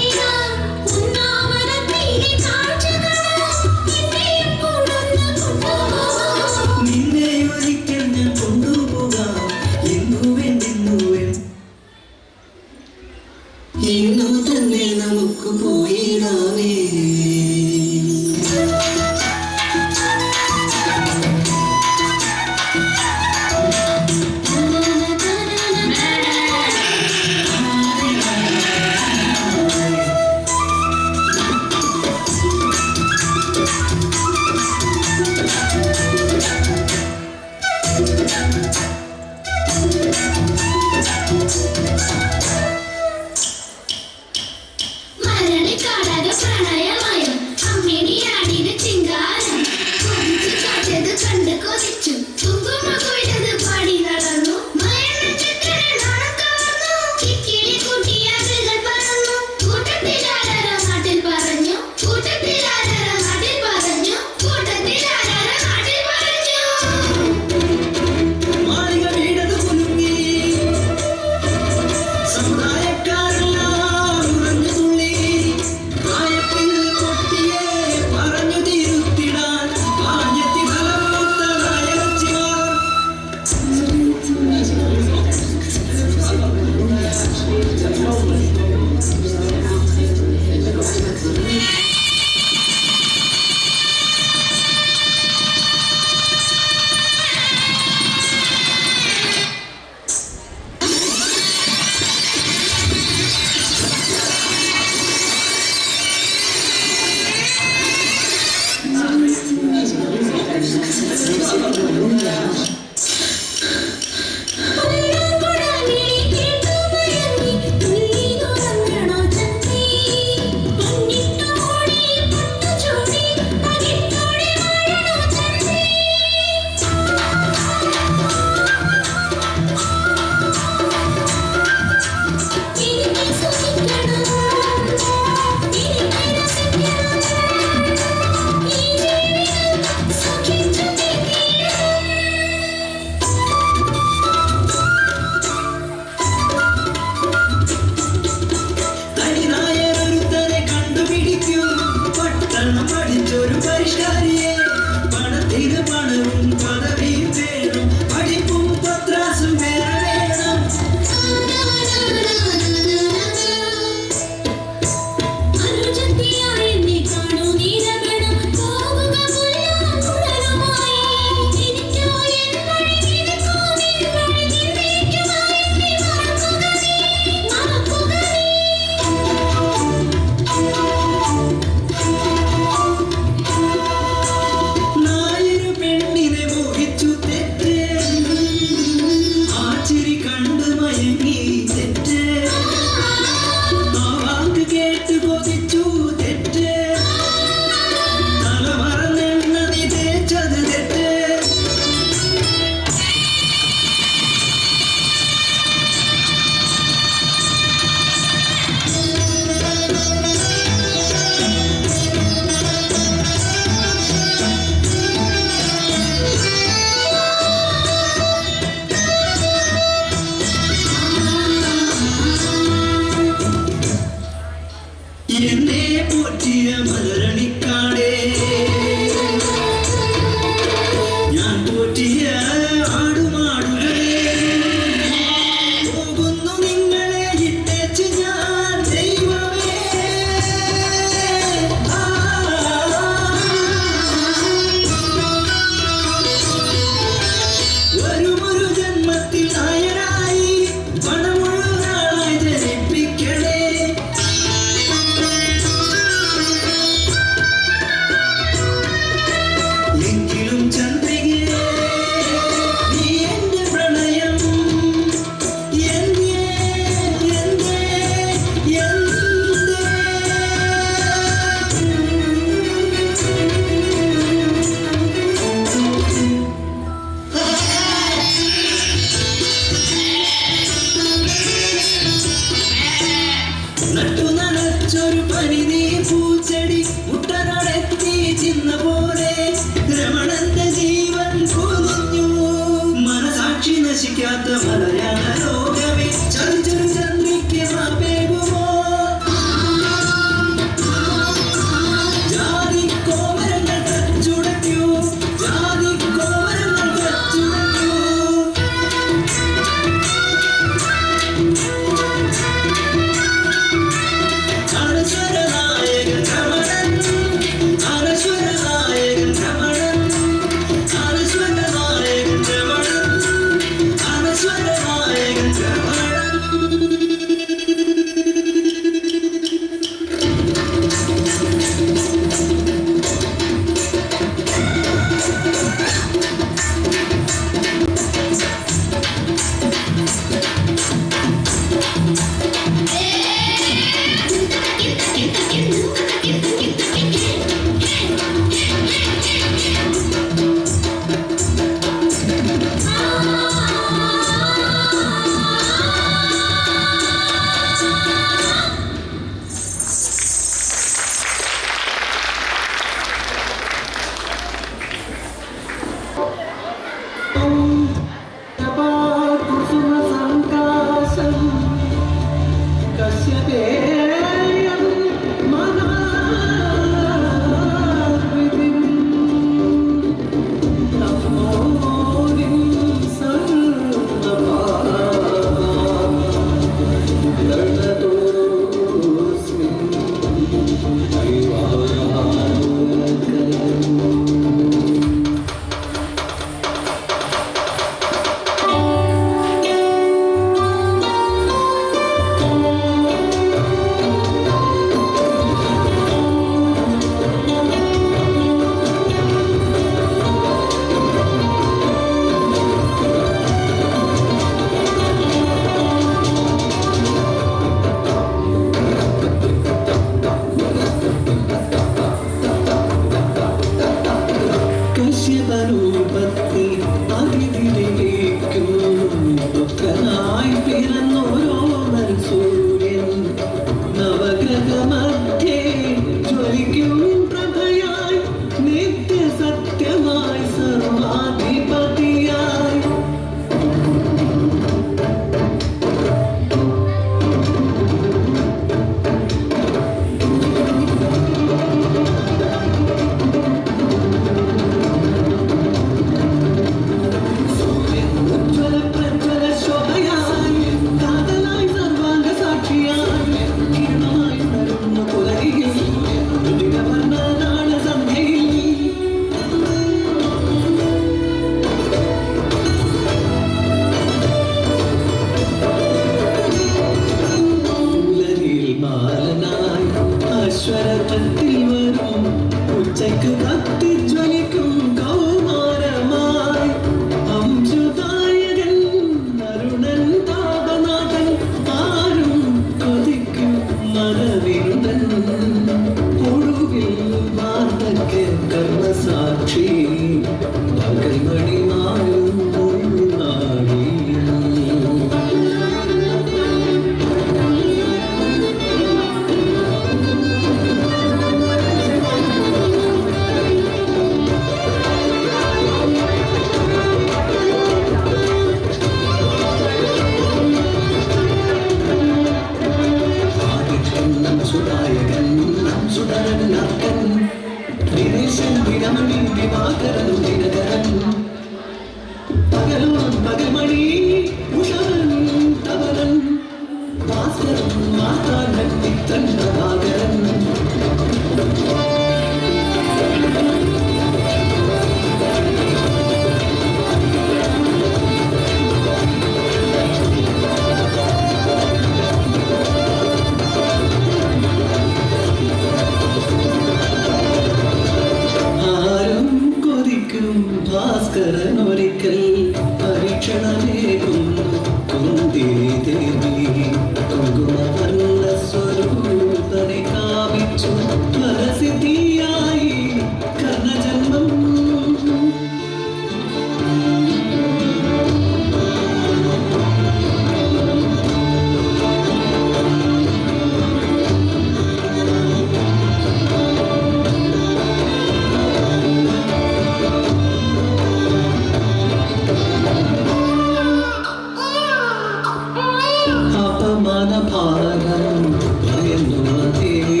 [SPEAKER 2] അപമാനഭാരം ഭയന്നു ആ ദേവി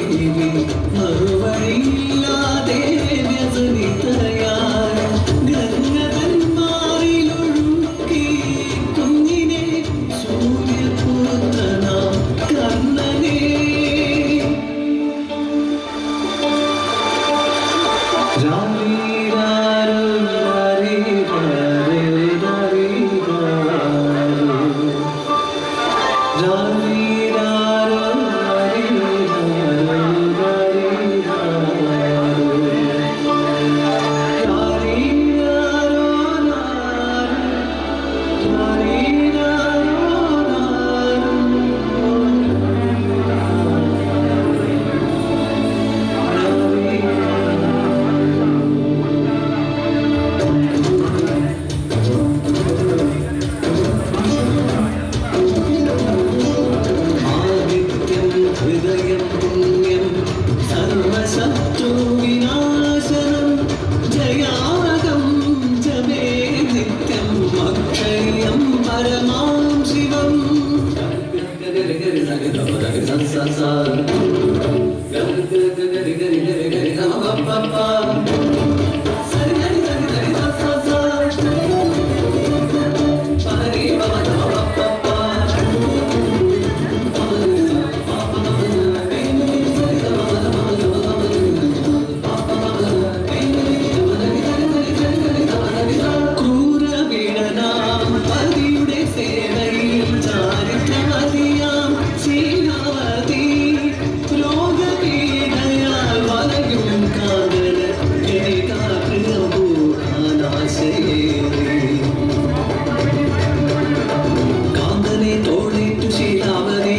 [SPEAKER 2] മറുവഴിയില്ലാതെ വ്യസനിതയായി ഗംഗ തന്മാറിലൊഴുക്കി കുഞ്ഞിനെ സൂര്യപുത്രനാം കർണനെ. രാരീരാരോ രാരീരാരേ രാരീരാരോ രാരീരാരോ രാരീരാരോ രാരീരാരോ രാരീരാരോ ആദിത്യം ഹൃദയം പുണ്യം സർവശത്രുവിനാശനം ജയാകം ജപേ നിത്യം അക്ഷയം പരമാം ശിവം. ക്രൂരവീണനാം പതിയുടെ സേവയിൽ ചാരിത്രമതിയാം ശീലാവതി രോഗപീഠയാൽ വലയും കാതൽ കാനാശയേറി. കാന്തനെ തോളേറ്റു ശീലാവതി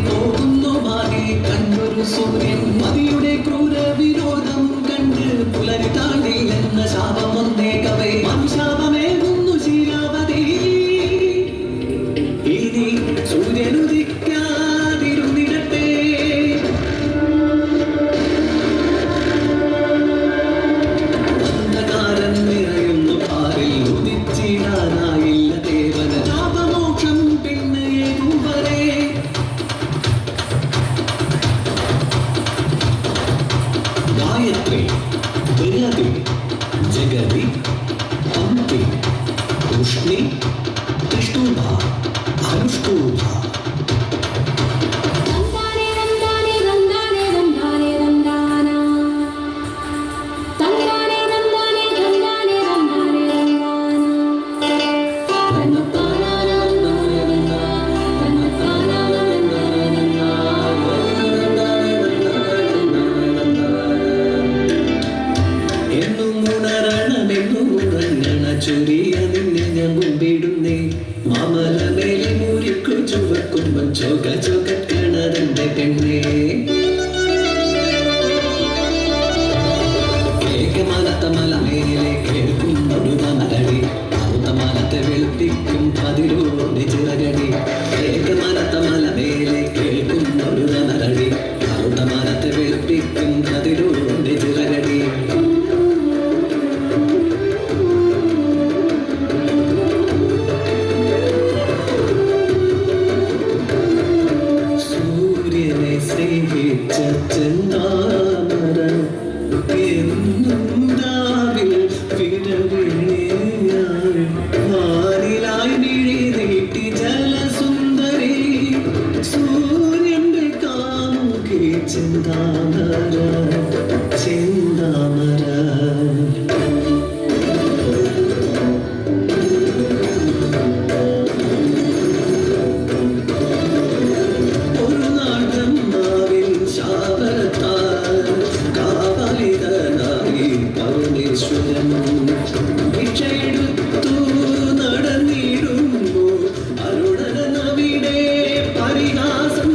[SPEAKER 2] പോകുന്നു മാറി കണ്ടൊരു സൂര്യൻ. മതിയുടെ ക്രൂര വിരോധം കണ്ട് പുലരി താണ്ടില്ലെന്ന ശാപം ഒന്നേകവേ മനുശാപമേകുന്നു ശീലാവതി. ഇനി സൂര്യനുദിക്കാതിരുന്നിടട്ടെ. അന്ധകാരം നിറയുന്നു പാരിൽ, ഉദിച്ചിടാനായില്ല ദേവന്. ശാപമോക്ഷം പിന്നെ വരെ. ഗായത്രി, ബൃഹതി, ജഗതി, പംക്തി, ഉഷ്ണി, ത്രിഷ്ടൂഭ, അനുഷ്ടൂഭ.
[SPEAKER 3] തന്താനേ തന്താനേ തന്താനേ തന്താനേ തന്താനാ തന്താനേ തന്താനേ തന്താനേ തന്താനേ തന്താനാ തന്നത്താനാ തന്നത്താനാ.
[SPEAKER 2] എന്നും ഉണരണമെന്നും ഉറങ്ങണ ചൊരിയ നിന്നെ ഞാൻ കുമ്പിടുന്നേ. മാമല മേലെ മുരിക്കു ചുവക്കുമ്പം ചോക ചോകക്കണതെന്റെ പെണ്ണേ. കേക്കമലത്ത മല മേലെ കേൾക്കുന്നൊരു മലടി, കറുത്ത മലത്തെ വെളുപ്പിക്കും പതിരോടെ ചിറകടി. കേക്കമലത്ത മല മേലെ കേൾക്കുന്നൊരു മലടി, കറുത്ത മലത്തെ വെളുപ്പിക്കും കതിരോടെ ചിറകടി. സൂര്യനെ സ്നേഹിച്ച ചെന്താമര എന്നും രാവിൽ വിരവിണിയായി വാനിലായി മിഴി നീട്ടി ജലസുന്ദരി. സൂര്യന്റെ കാമുകി ചെന്താമര, ചെന്താമര. ഒരു നാൾ ബ്രഹ്മാവിൻ ശാപത്താൽ കാപാലികനായി പരമേശ്വരൻ ഭിക്ഷയെടുത്തു നടന്നിടുമ്പോ അരുണനവിടെ പരിഹാസം.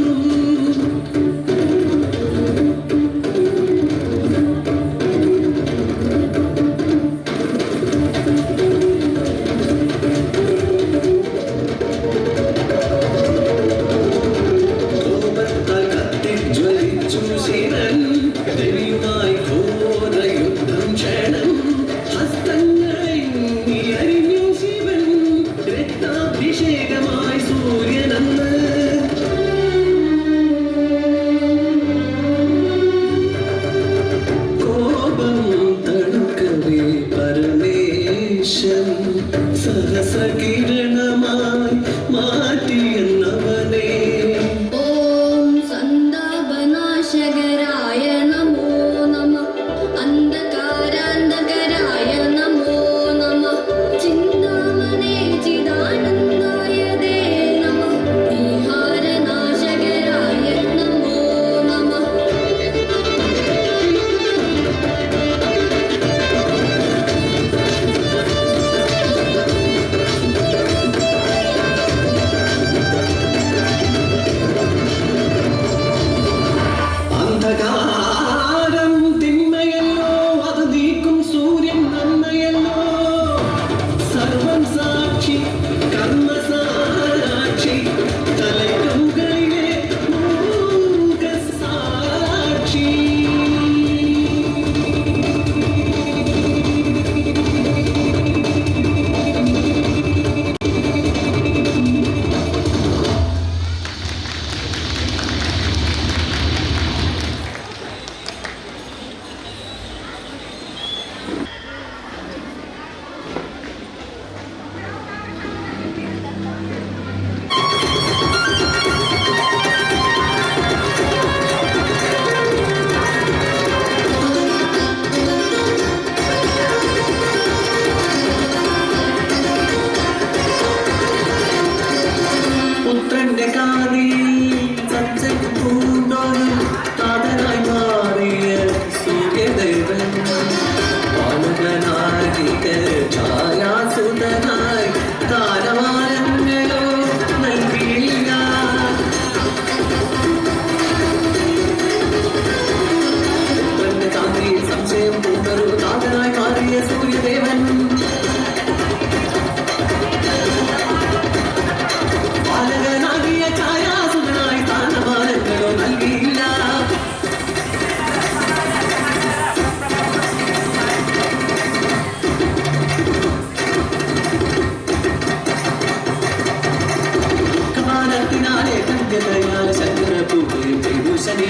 [SPEAKER 2] യോഗ്യതയാൽ ശങ്കര പൂജയും ചെയ്തു ശനി.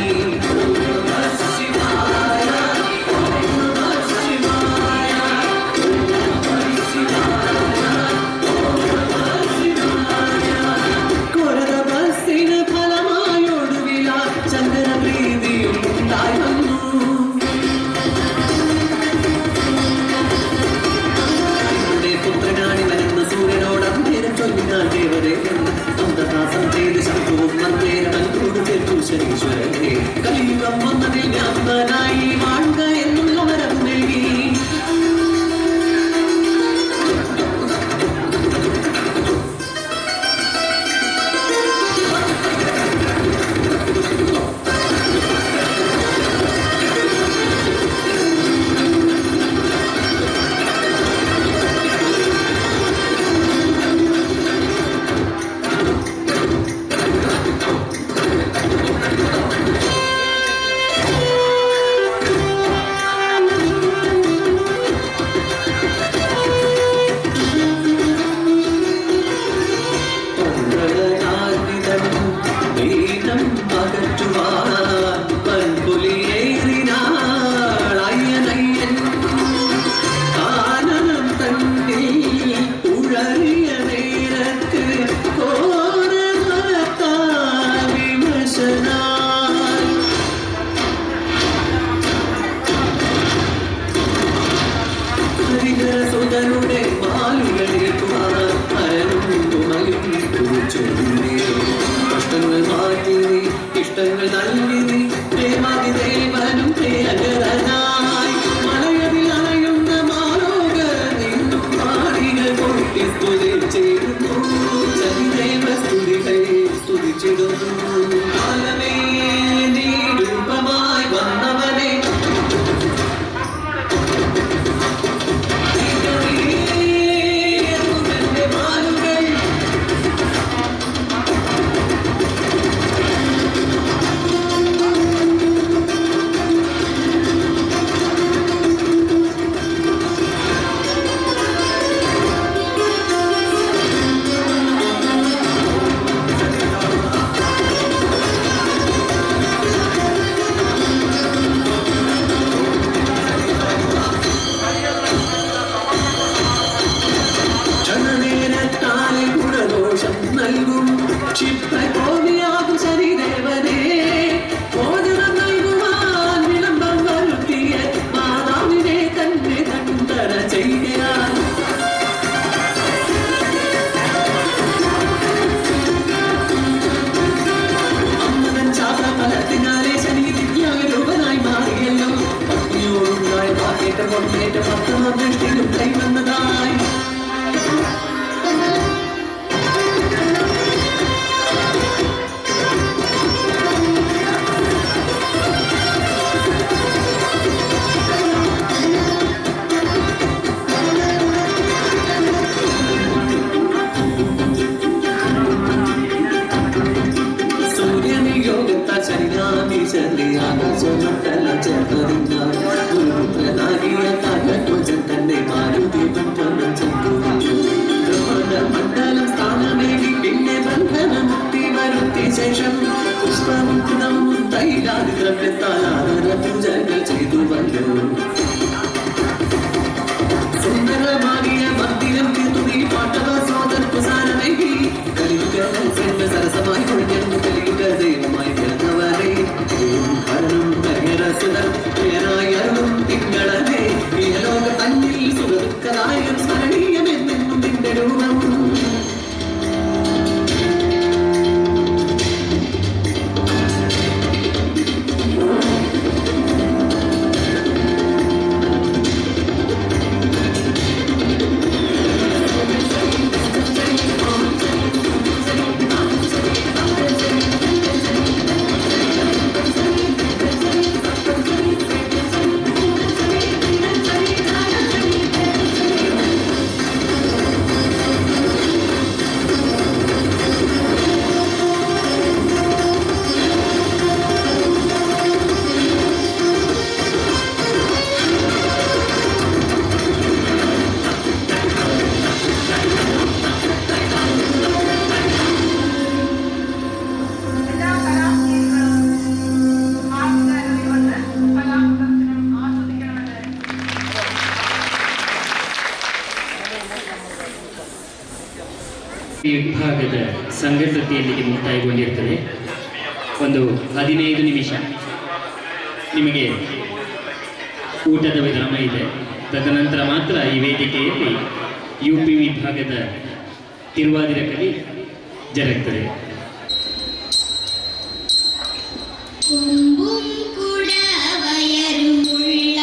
[SPEAKER 2] ഘോരതപസ്സിന് ഫലമായൊടുവില ശങ്കര പ്രീതിയും ഉണ്ടായി വന്നു. നിങ്ങളുടെ പുത്രനാണിവനെന്ന സൂര്യനോട് അന്നേരം ചൊല്ലിനാൻ ദേവദേവൻ. അന്തഹാസം ചെയ്ത് ശംഭുവും അന്നേരം അൻപോട് ചേർത്തു ശനീശ്വരനെ. കലിയുഗം വന്നതിൽ വ്യാപനായി വാഴുക എന്നുള്ള വരം നൽകി. തൊണ്ടനാദിതം ദീനം അകറ്റുവാൻ പൻപുലിയേറിനാൾ അയ്യനയ്യൻ. കാനനം തന്നിൽ ഉഴറിയ നേരത്ത് കോരമരത്താൽ വിമശനായി. ഹരിഹരസുതരുടെ മാലുകളേറ്റുവാൻ ഹരനും ഉമയും കുറിച്ചൊരുങ്ങി. കഷ്ടങ്ങൾ മാറ്റി നീ ഇഷ്ടങ്ങൾ നൽകി നീ ദേവാദിദേവനും പ്രിയകരനായി. മലയതിൽ അണയുന്ന മാലോക നിന്നും പാടികൾ പൊട്ടി സ്തുതിച്ചിടുന്നു. ശനിദേവ സ്തുതികൾ സ്തുതിച്ചിടുന്നു. കാലമേ നീ രൂപമായി വന്നവനെ, എന്റെ മാലുകൾ. ക്ഷണനേരത്താലെ ഗുണദോഷം നൽകും ക്ഷിപ്രകോപിയാകും ശനിദേവനെ. മോചനം നൽകുവാൻ വിളംബം വരുത്തിയ മാതാവിനെ തന്നെ ദണ്ഡന ചെയ്യാൻ. അമ്മതൻ ശാപഫലത്തിനാലെ ശനി ദിവ്യാരൂപനായി മാറിയല്ലോ. പത്നിയോടുണ്ടായ വാക്കേറ്റം കൊണ്ടേറ്റ പത്തമാം ദൃഷ്ടിയും കൈവന്നതായി. സൂര്യനിയോഗത്താൽ ശനിയാമീശന്റെ ആകാശമണ്ഡലം ചേർന്നതിനാൽ ഗുരുപുത്രനാകിയ കാലധ്വജൻ തന്നെ മാരുതി ബന്ധനം ചെന്നു. ബ്രഹ്മാണ്ഡ മണ്ഡലം സ്ഥാനമേകി പിന്നെ ബന്ധനമുക്തി വരുത്തിയ ശേഷം പുഷ്പവും കൃതവും തൈലാദി ദ്രവ്യത്താൽ ആദര പൂജകൾ ചെയ്തു വന്നു. സുന്ദരമാകിയ മന്ദിരം തീർത്തു നീ പാട്ടവ സോദർക്കു സാരമേകി. കലിയുഗ സരസമായി കൊഴിഞ്ഞു കലിയുഗ ദൈവമായി പിറന്നവരെ, ഹരനും ഹരിഹരസുതർ പ്രിയനായി അരുളും തിങ്കളനെ. ഇഹലോക തന്നിൽ സുഖദുഃഖദായകം സ്മരണീയമെന്നെന്നും നിന്റെ രൂപം.
[SPEAKER 7] ವಿಭಾಗದ ಸಂಘಟನೆಯಲ್ಲಿಗೆ ಮುಕ್ತಾಯಗೊಂಡಿರ್ತದೆ. ಒಂದು 15 ನಿಮಿಷ ನಿಮಗೆ ಊಟದ ವಿರಾಮ ಇದೆ. ತದನಂತರ ಮಾತ್ರ ಈ ವೇದಿಕೆಯಲ್ಲಿ ಯುಪಿ ವಿಭಾಗದ ತಿರುವಾದಿರ ಕಲಿ ಜರುಗ್ತದೆ.
[SPEAKER 4] കൊമ്പും കുടവയറുമുള്ള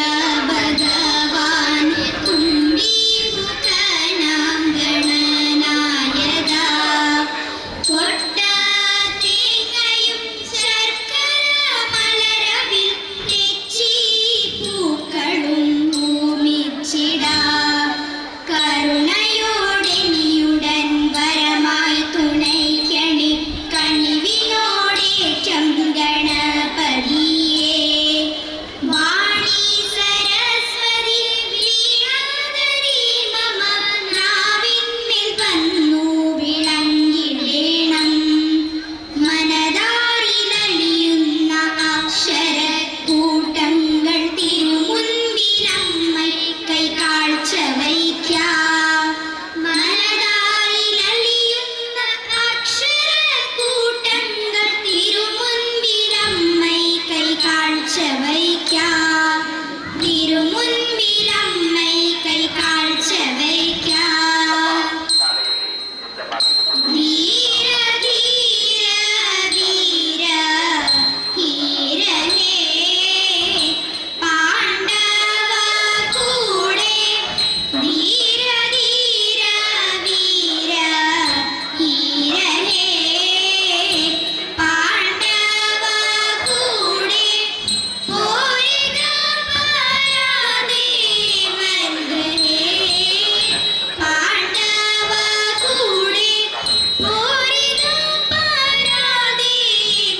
[SPEAKER 4] ഭഗവാൻ, തുമ്പി മുഖനാം ഗണനായക. കൊട്ട തേങ്ങയും ശർക്കര മലരവിൽ തെച്ചി പൂക്കളും ഹോമിച്ചിടാം. കരുണയോടെ നീയുടൻ വരമായി തുണയ്ക്കണി, കനിവിനോടേറ്റം ഗണപതിയേ. വാണി സരസ്വതി വീണാധരി മമ നാവിന്മേൽ വന്നു വിളങ്ങിടേണം. മനതാരിലലിയുന്ന അക്ഷര കൂട്ടങ്ങൾ തിരുമുൻപിലമ്മൈ കൈകാഴ്ച വയ്ക്കാം. മനതാരിലലിയുന്ന അക്ഷര കൂട്ടങ്ങൾ തിരുമുൻപിലമ്മൈ കൈകാഴ്ച വയ്ക്കാം. തിരുമുൻപിലമ്മൈ കൈകാഴ്ച വയ്ക്കാം. ധീര ധീര വീര ധീരനേ, പാണ്ഡവ കൂടെ. ധീര ധീര വീര ധീരനേ, പാണ്ഡവ കൂടെ പോരുക പാരാതെ മൽഹേ. പാണ്ഡവ കൂടെ പോരുക പാരാതെ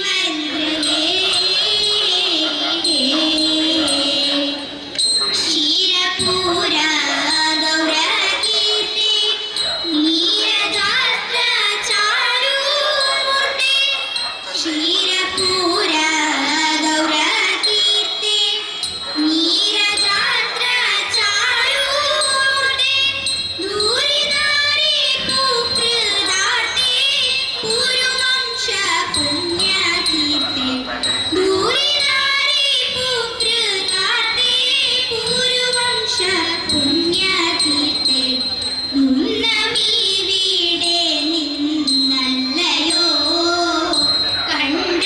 [SPEAKER 4] മൽഹേ. ക്ഷീരപൂര ഗൗരകീർത്തി, നീരജാസ്ത്ര ചാരുമൂർത്തി. ക്ഷീരപൂര ഗൗരകീർത്തി, നീരജാസ്ത്ര ചാരുമൂർത്തി. ദൂരിദാരി പൂകൃതാർത്ഥി, പുരുവംശ പുണ്യകീർത്തി. ദൂരിദാരി പൂകൃതാർത്ഥി, പുരുവംശ പുണ്യകീർത്തി. മുന്നമീവിടെ നിന്നല്ലയോ കണ്ടതിന്നീ.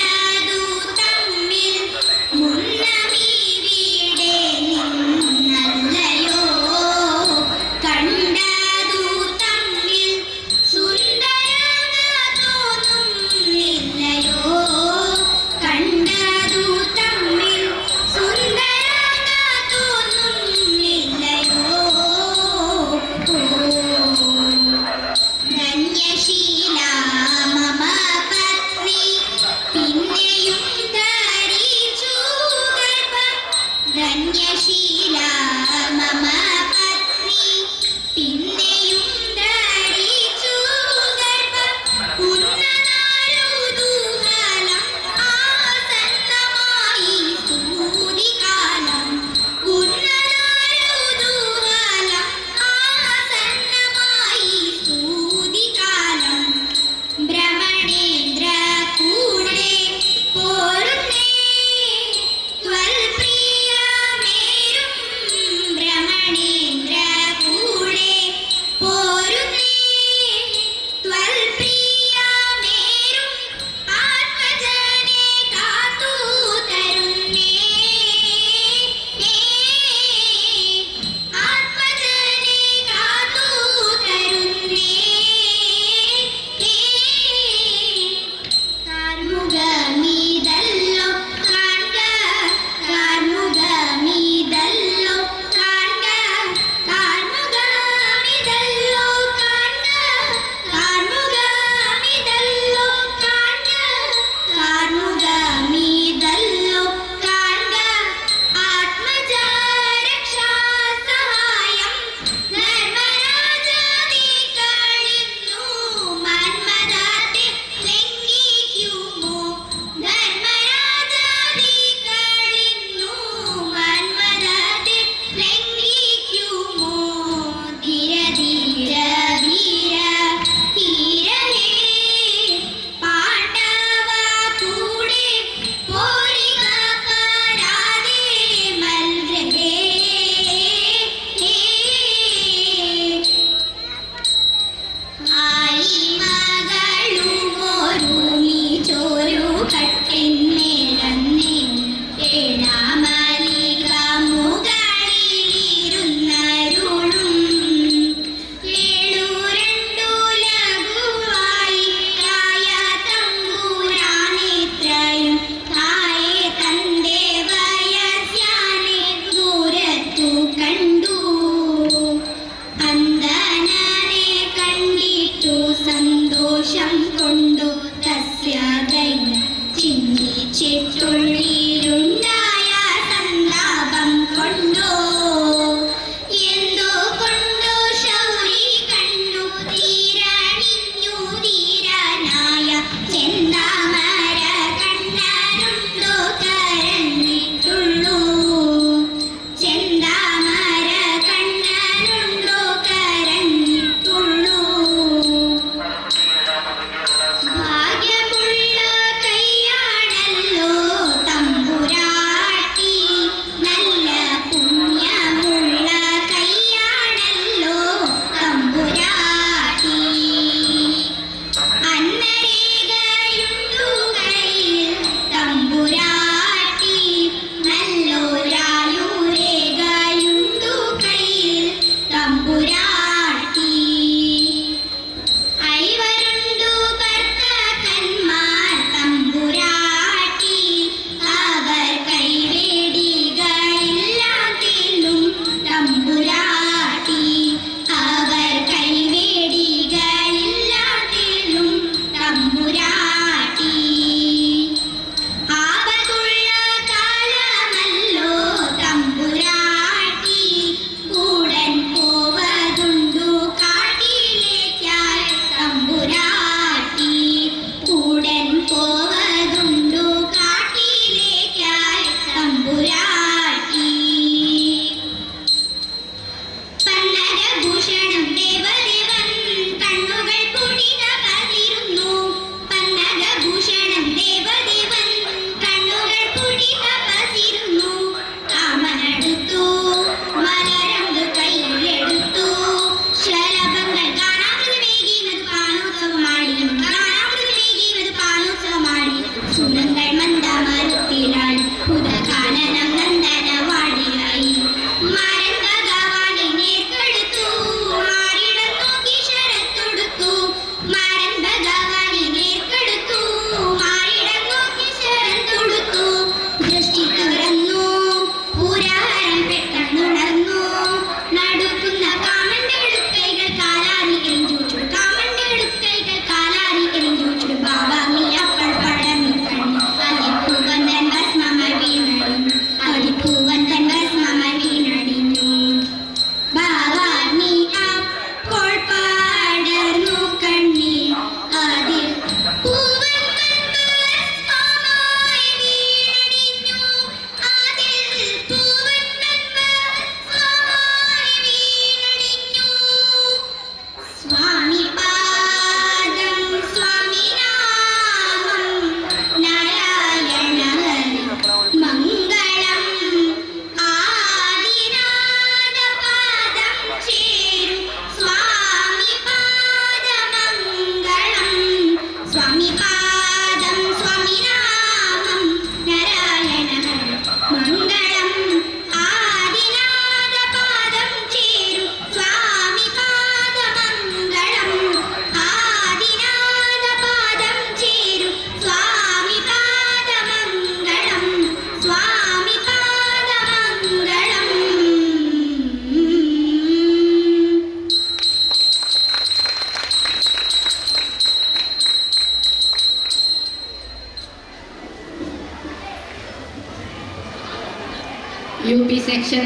[SPEAKER 3] U P section.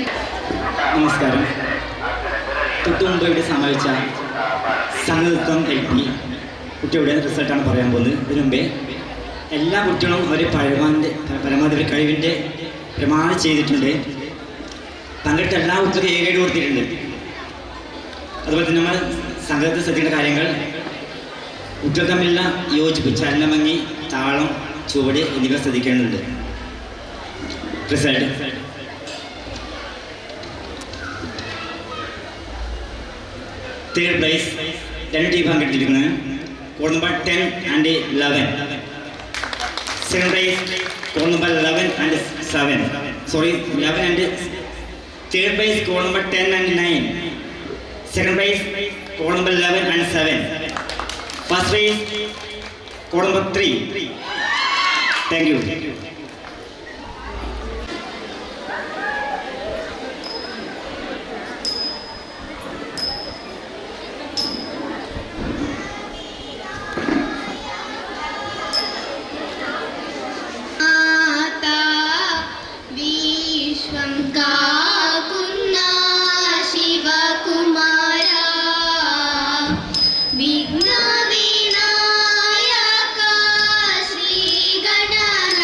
[SPEAKER 8] നമസ്കാരം. തൊട്ട് മുമ്പ് ഇവിടെ സമാപിച്ച സംഘനൃത്തം എൽ പി കുട്ടികളുടെ റിസൾട്ടാണ് പറയാൻ പോകുന്നത്. ഇതിനു മുമ്പേ എല്ലാ കുട്ടികളും അവരെ പരമാവധി പരമാവധി അവരുടെ കഴിവിൻ്റെ പ്രമാണം ചെയ്തിട്ടുണ്ട്. പങ്കെടുത്ത എല്ലാ കുട്ടികൾക്കും എ ഗ്രേഡ് കൊടുത്തിട്ടുണ്ട്. അതുപോലെ തന്നെ നമ്മൾ സംഘനൃത്തത്തിൽ ശ്രദ്ധിക്കേണ്ട കാര്യങ്ങൾ: കുട്ടികൾ തമ്മിലുള്ള യോജിപ്പ്, ചലനഭംഗി, താളം, ചുവട് എന്നിവ ശ്രദ്ധിക്കേണ്ടതുണ്ട്. റിസൾട്ട്: തേർഡ് പ്ലേസ്, രണ്ട് team പങ്കെടുത്തിരിക്കുന്നത്, code number 10 and 11. Second prize, code number 11 and 7, sorry, 11 and third prize, code number 10 and 9. Second prize, code number 11 and 7. First prize, code number 3. Thank you.
[SPEAKER 4] മാതാ വിശ്വം കാക്കുന്ന Shivakumara, വിഘ്ന Vinayaka, Shri ഗണനാഥ.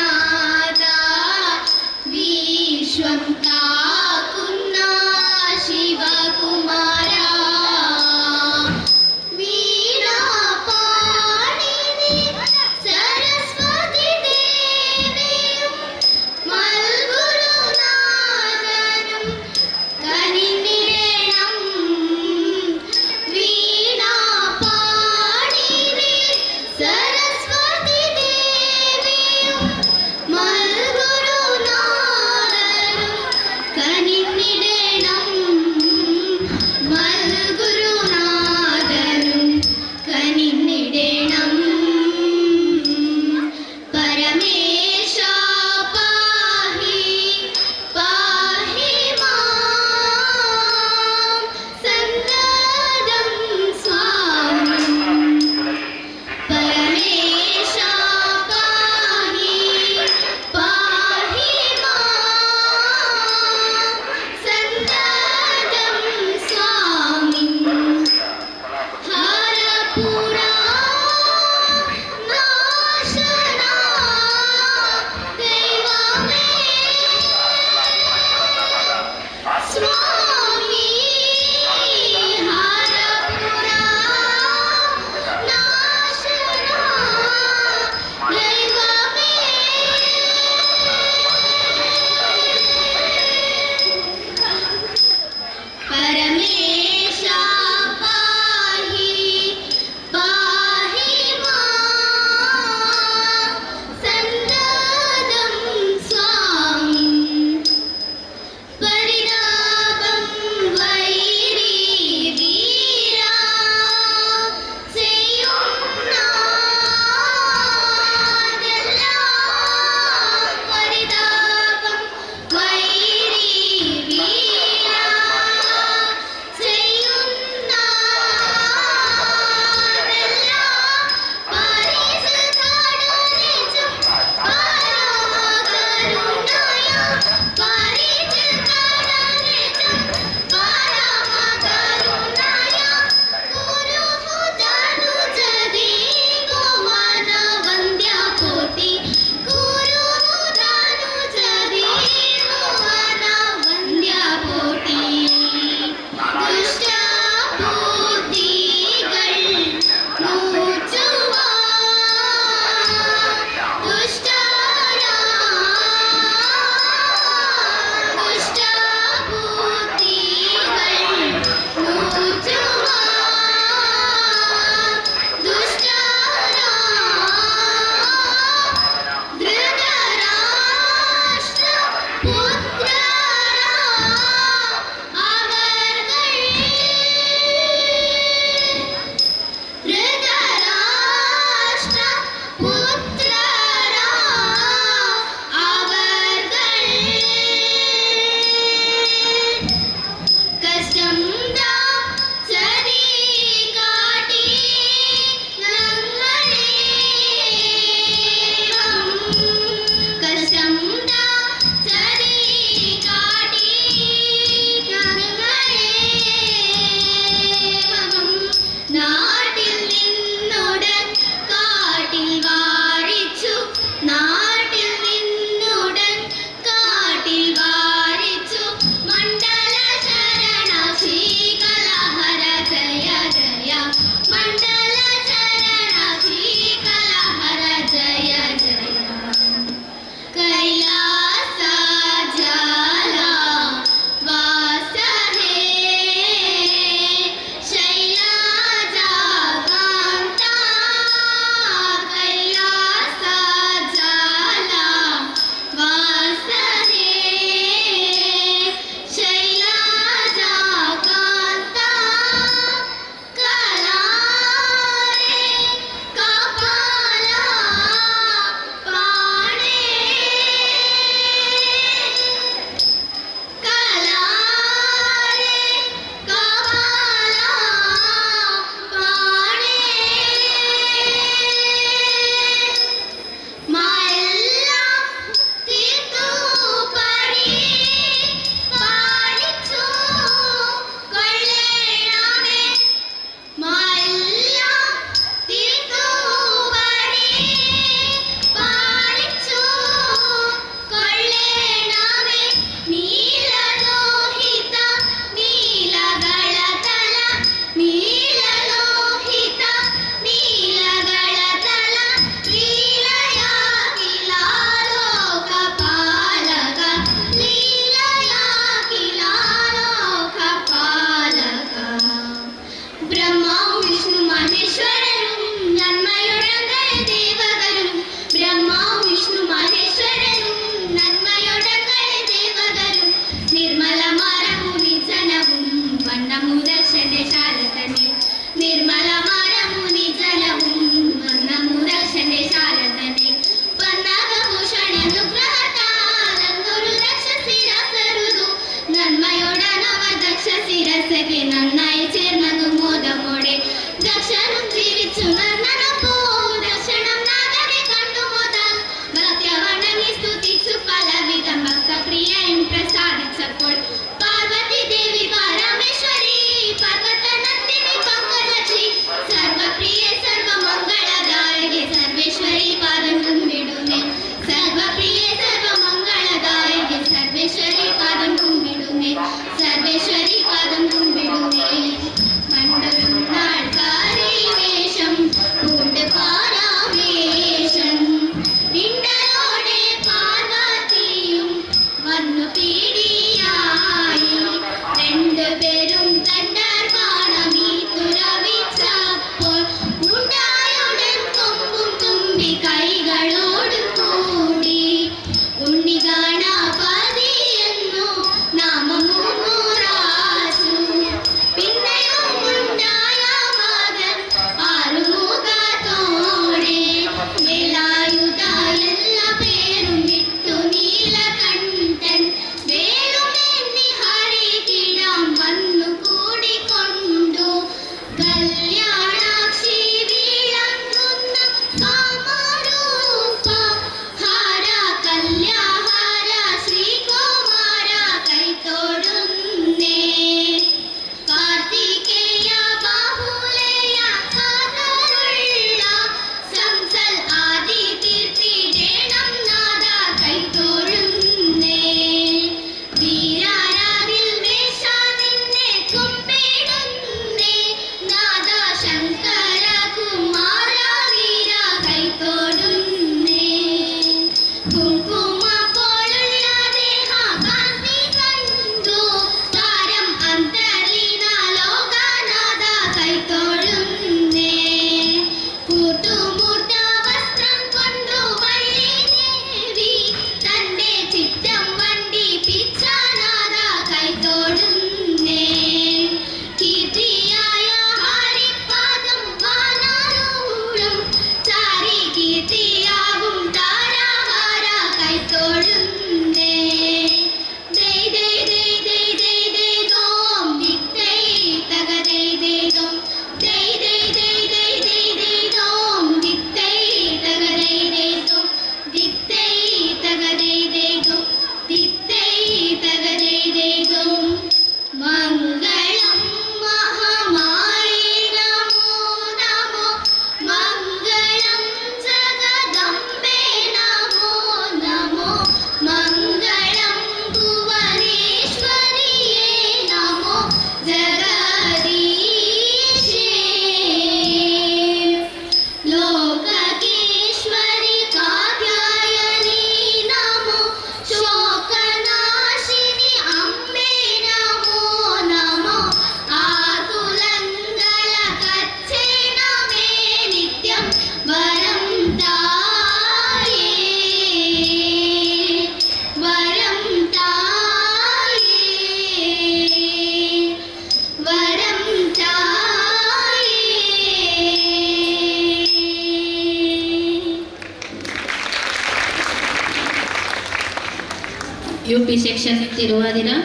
[SPEAKER 4] UP section Thiruvathira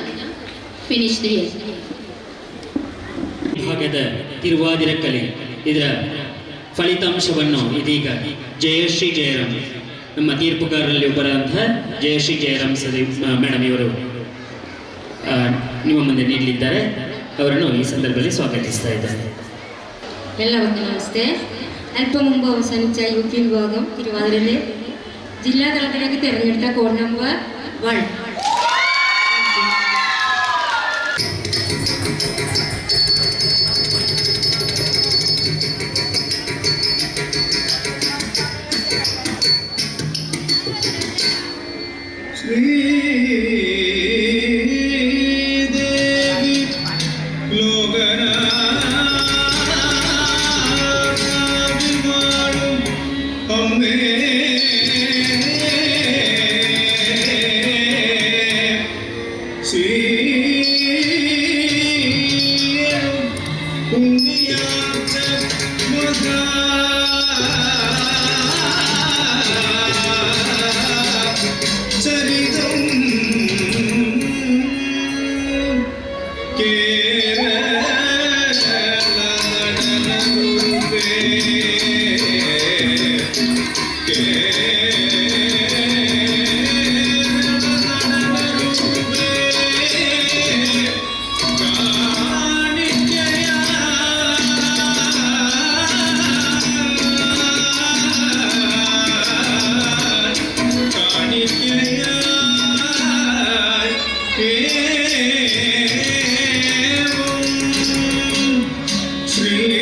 [SPEAKER 4] finished here.
[SPEAKER 7] ವಿಭಾಗದ ತಿರುವಾದಿರ ಕಲೆ ಇದರ ಫಲಿತಾಂಶವನ್ನು ಇದೀಗ ಜಯಶ್ರೀ ಜಯರಾಮ್, ನಮ್ಮ ತೀರ್ಪುಗಾರರಲ್ಲಿ ಒಬ್ಬರಾದಂತಹ ಜಯಶ್ರೀ ಜಯರಾಮ್ ಸರಿ madam ಇವರು ನಿಮ್ಮ ಮುಂದೆ ನೀಡಲಿದ್ದಾರೆ. ಅವರನ್ನು ಈ ಸಂದರ್ಭದಲ್ಲಿ ಸ್ವಾಗತಿಸ್ತಾ ಇದ್ದಾರೆ.
[SPEAKER 9] എല്ലാവർക്കും നമസ്തേ. അല്പം മുമ്പ് അവസാനിച്ച യുപി വിഭാഗം തിരുവാതിരയിലെ ജില്ലാ തലത്തിലേക്ക് തിരഞ്ഞെടുത്ത കോഡ് നമ്പർ 1.
[SPEAKER 6] ശ്രീദേവി ലോകനാഥിവാഴും അമ്മേ, ശ്രീ ഉണ്ണിയാർച്ച മഹാ ചരിതം കേരള നടനരൂപേ, കേരള നടനരൂപേ, കാണിക്കയാ കാണിക്കയായി ഏവം ശ്രീപാദശൂലേ.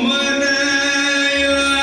[SPEAKER 6] ഓമനയാ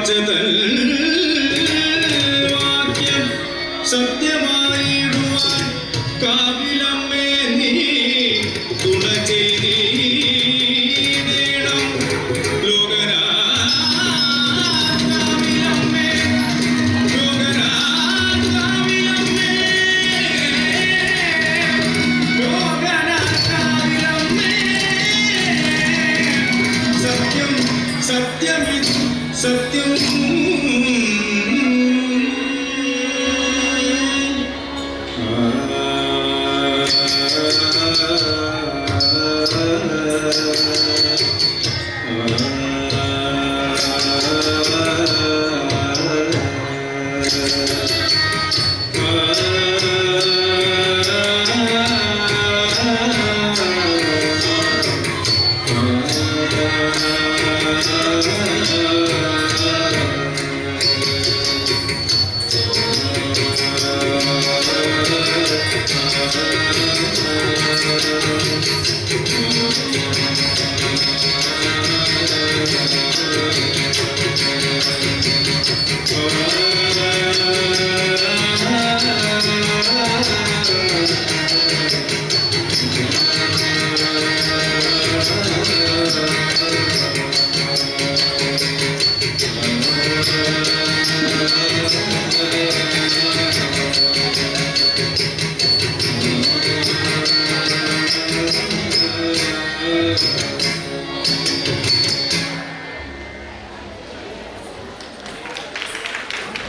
[SPEAKER 6] വാചതൽ വാക്യം സത്യമായിടുവാൻ കാവിലമ്മേ നീ തുണ ചെയ്തീടേണം. ലോകനാ കാവിലമ്മേ, ലോകനാ കാവിലമ്മേ, ലോകനാ കാവിലമ്മേ. സത്യം സത്യമിത് സത്യം.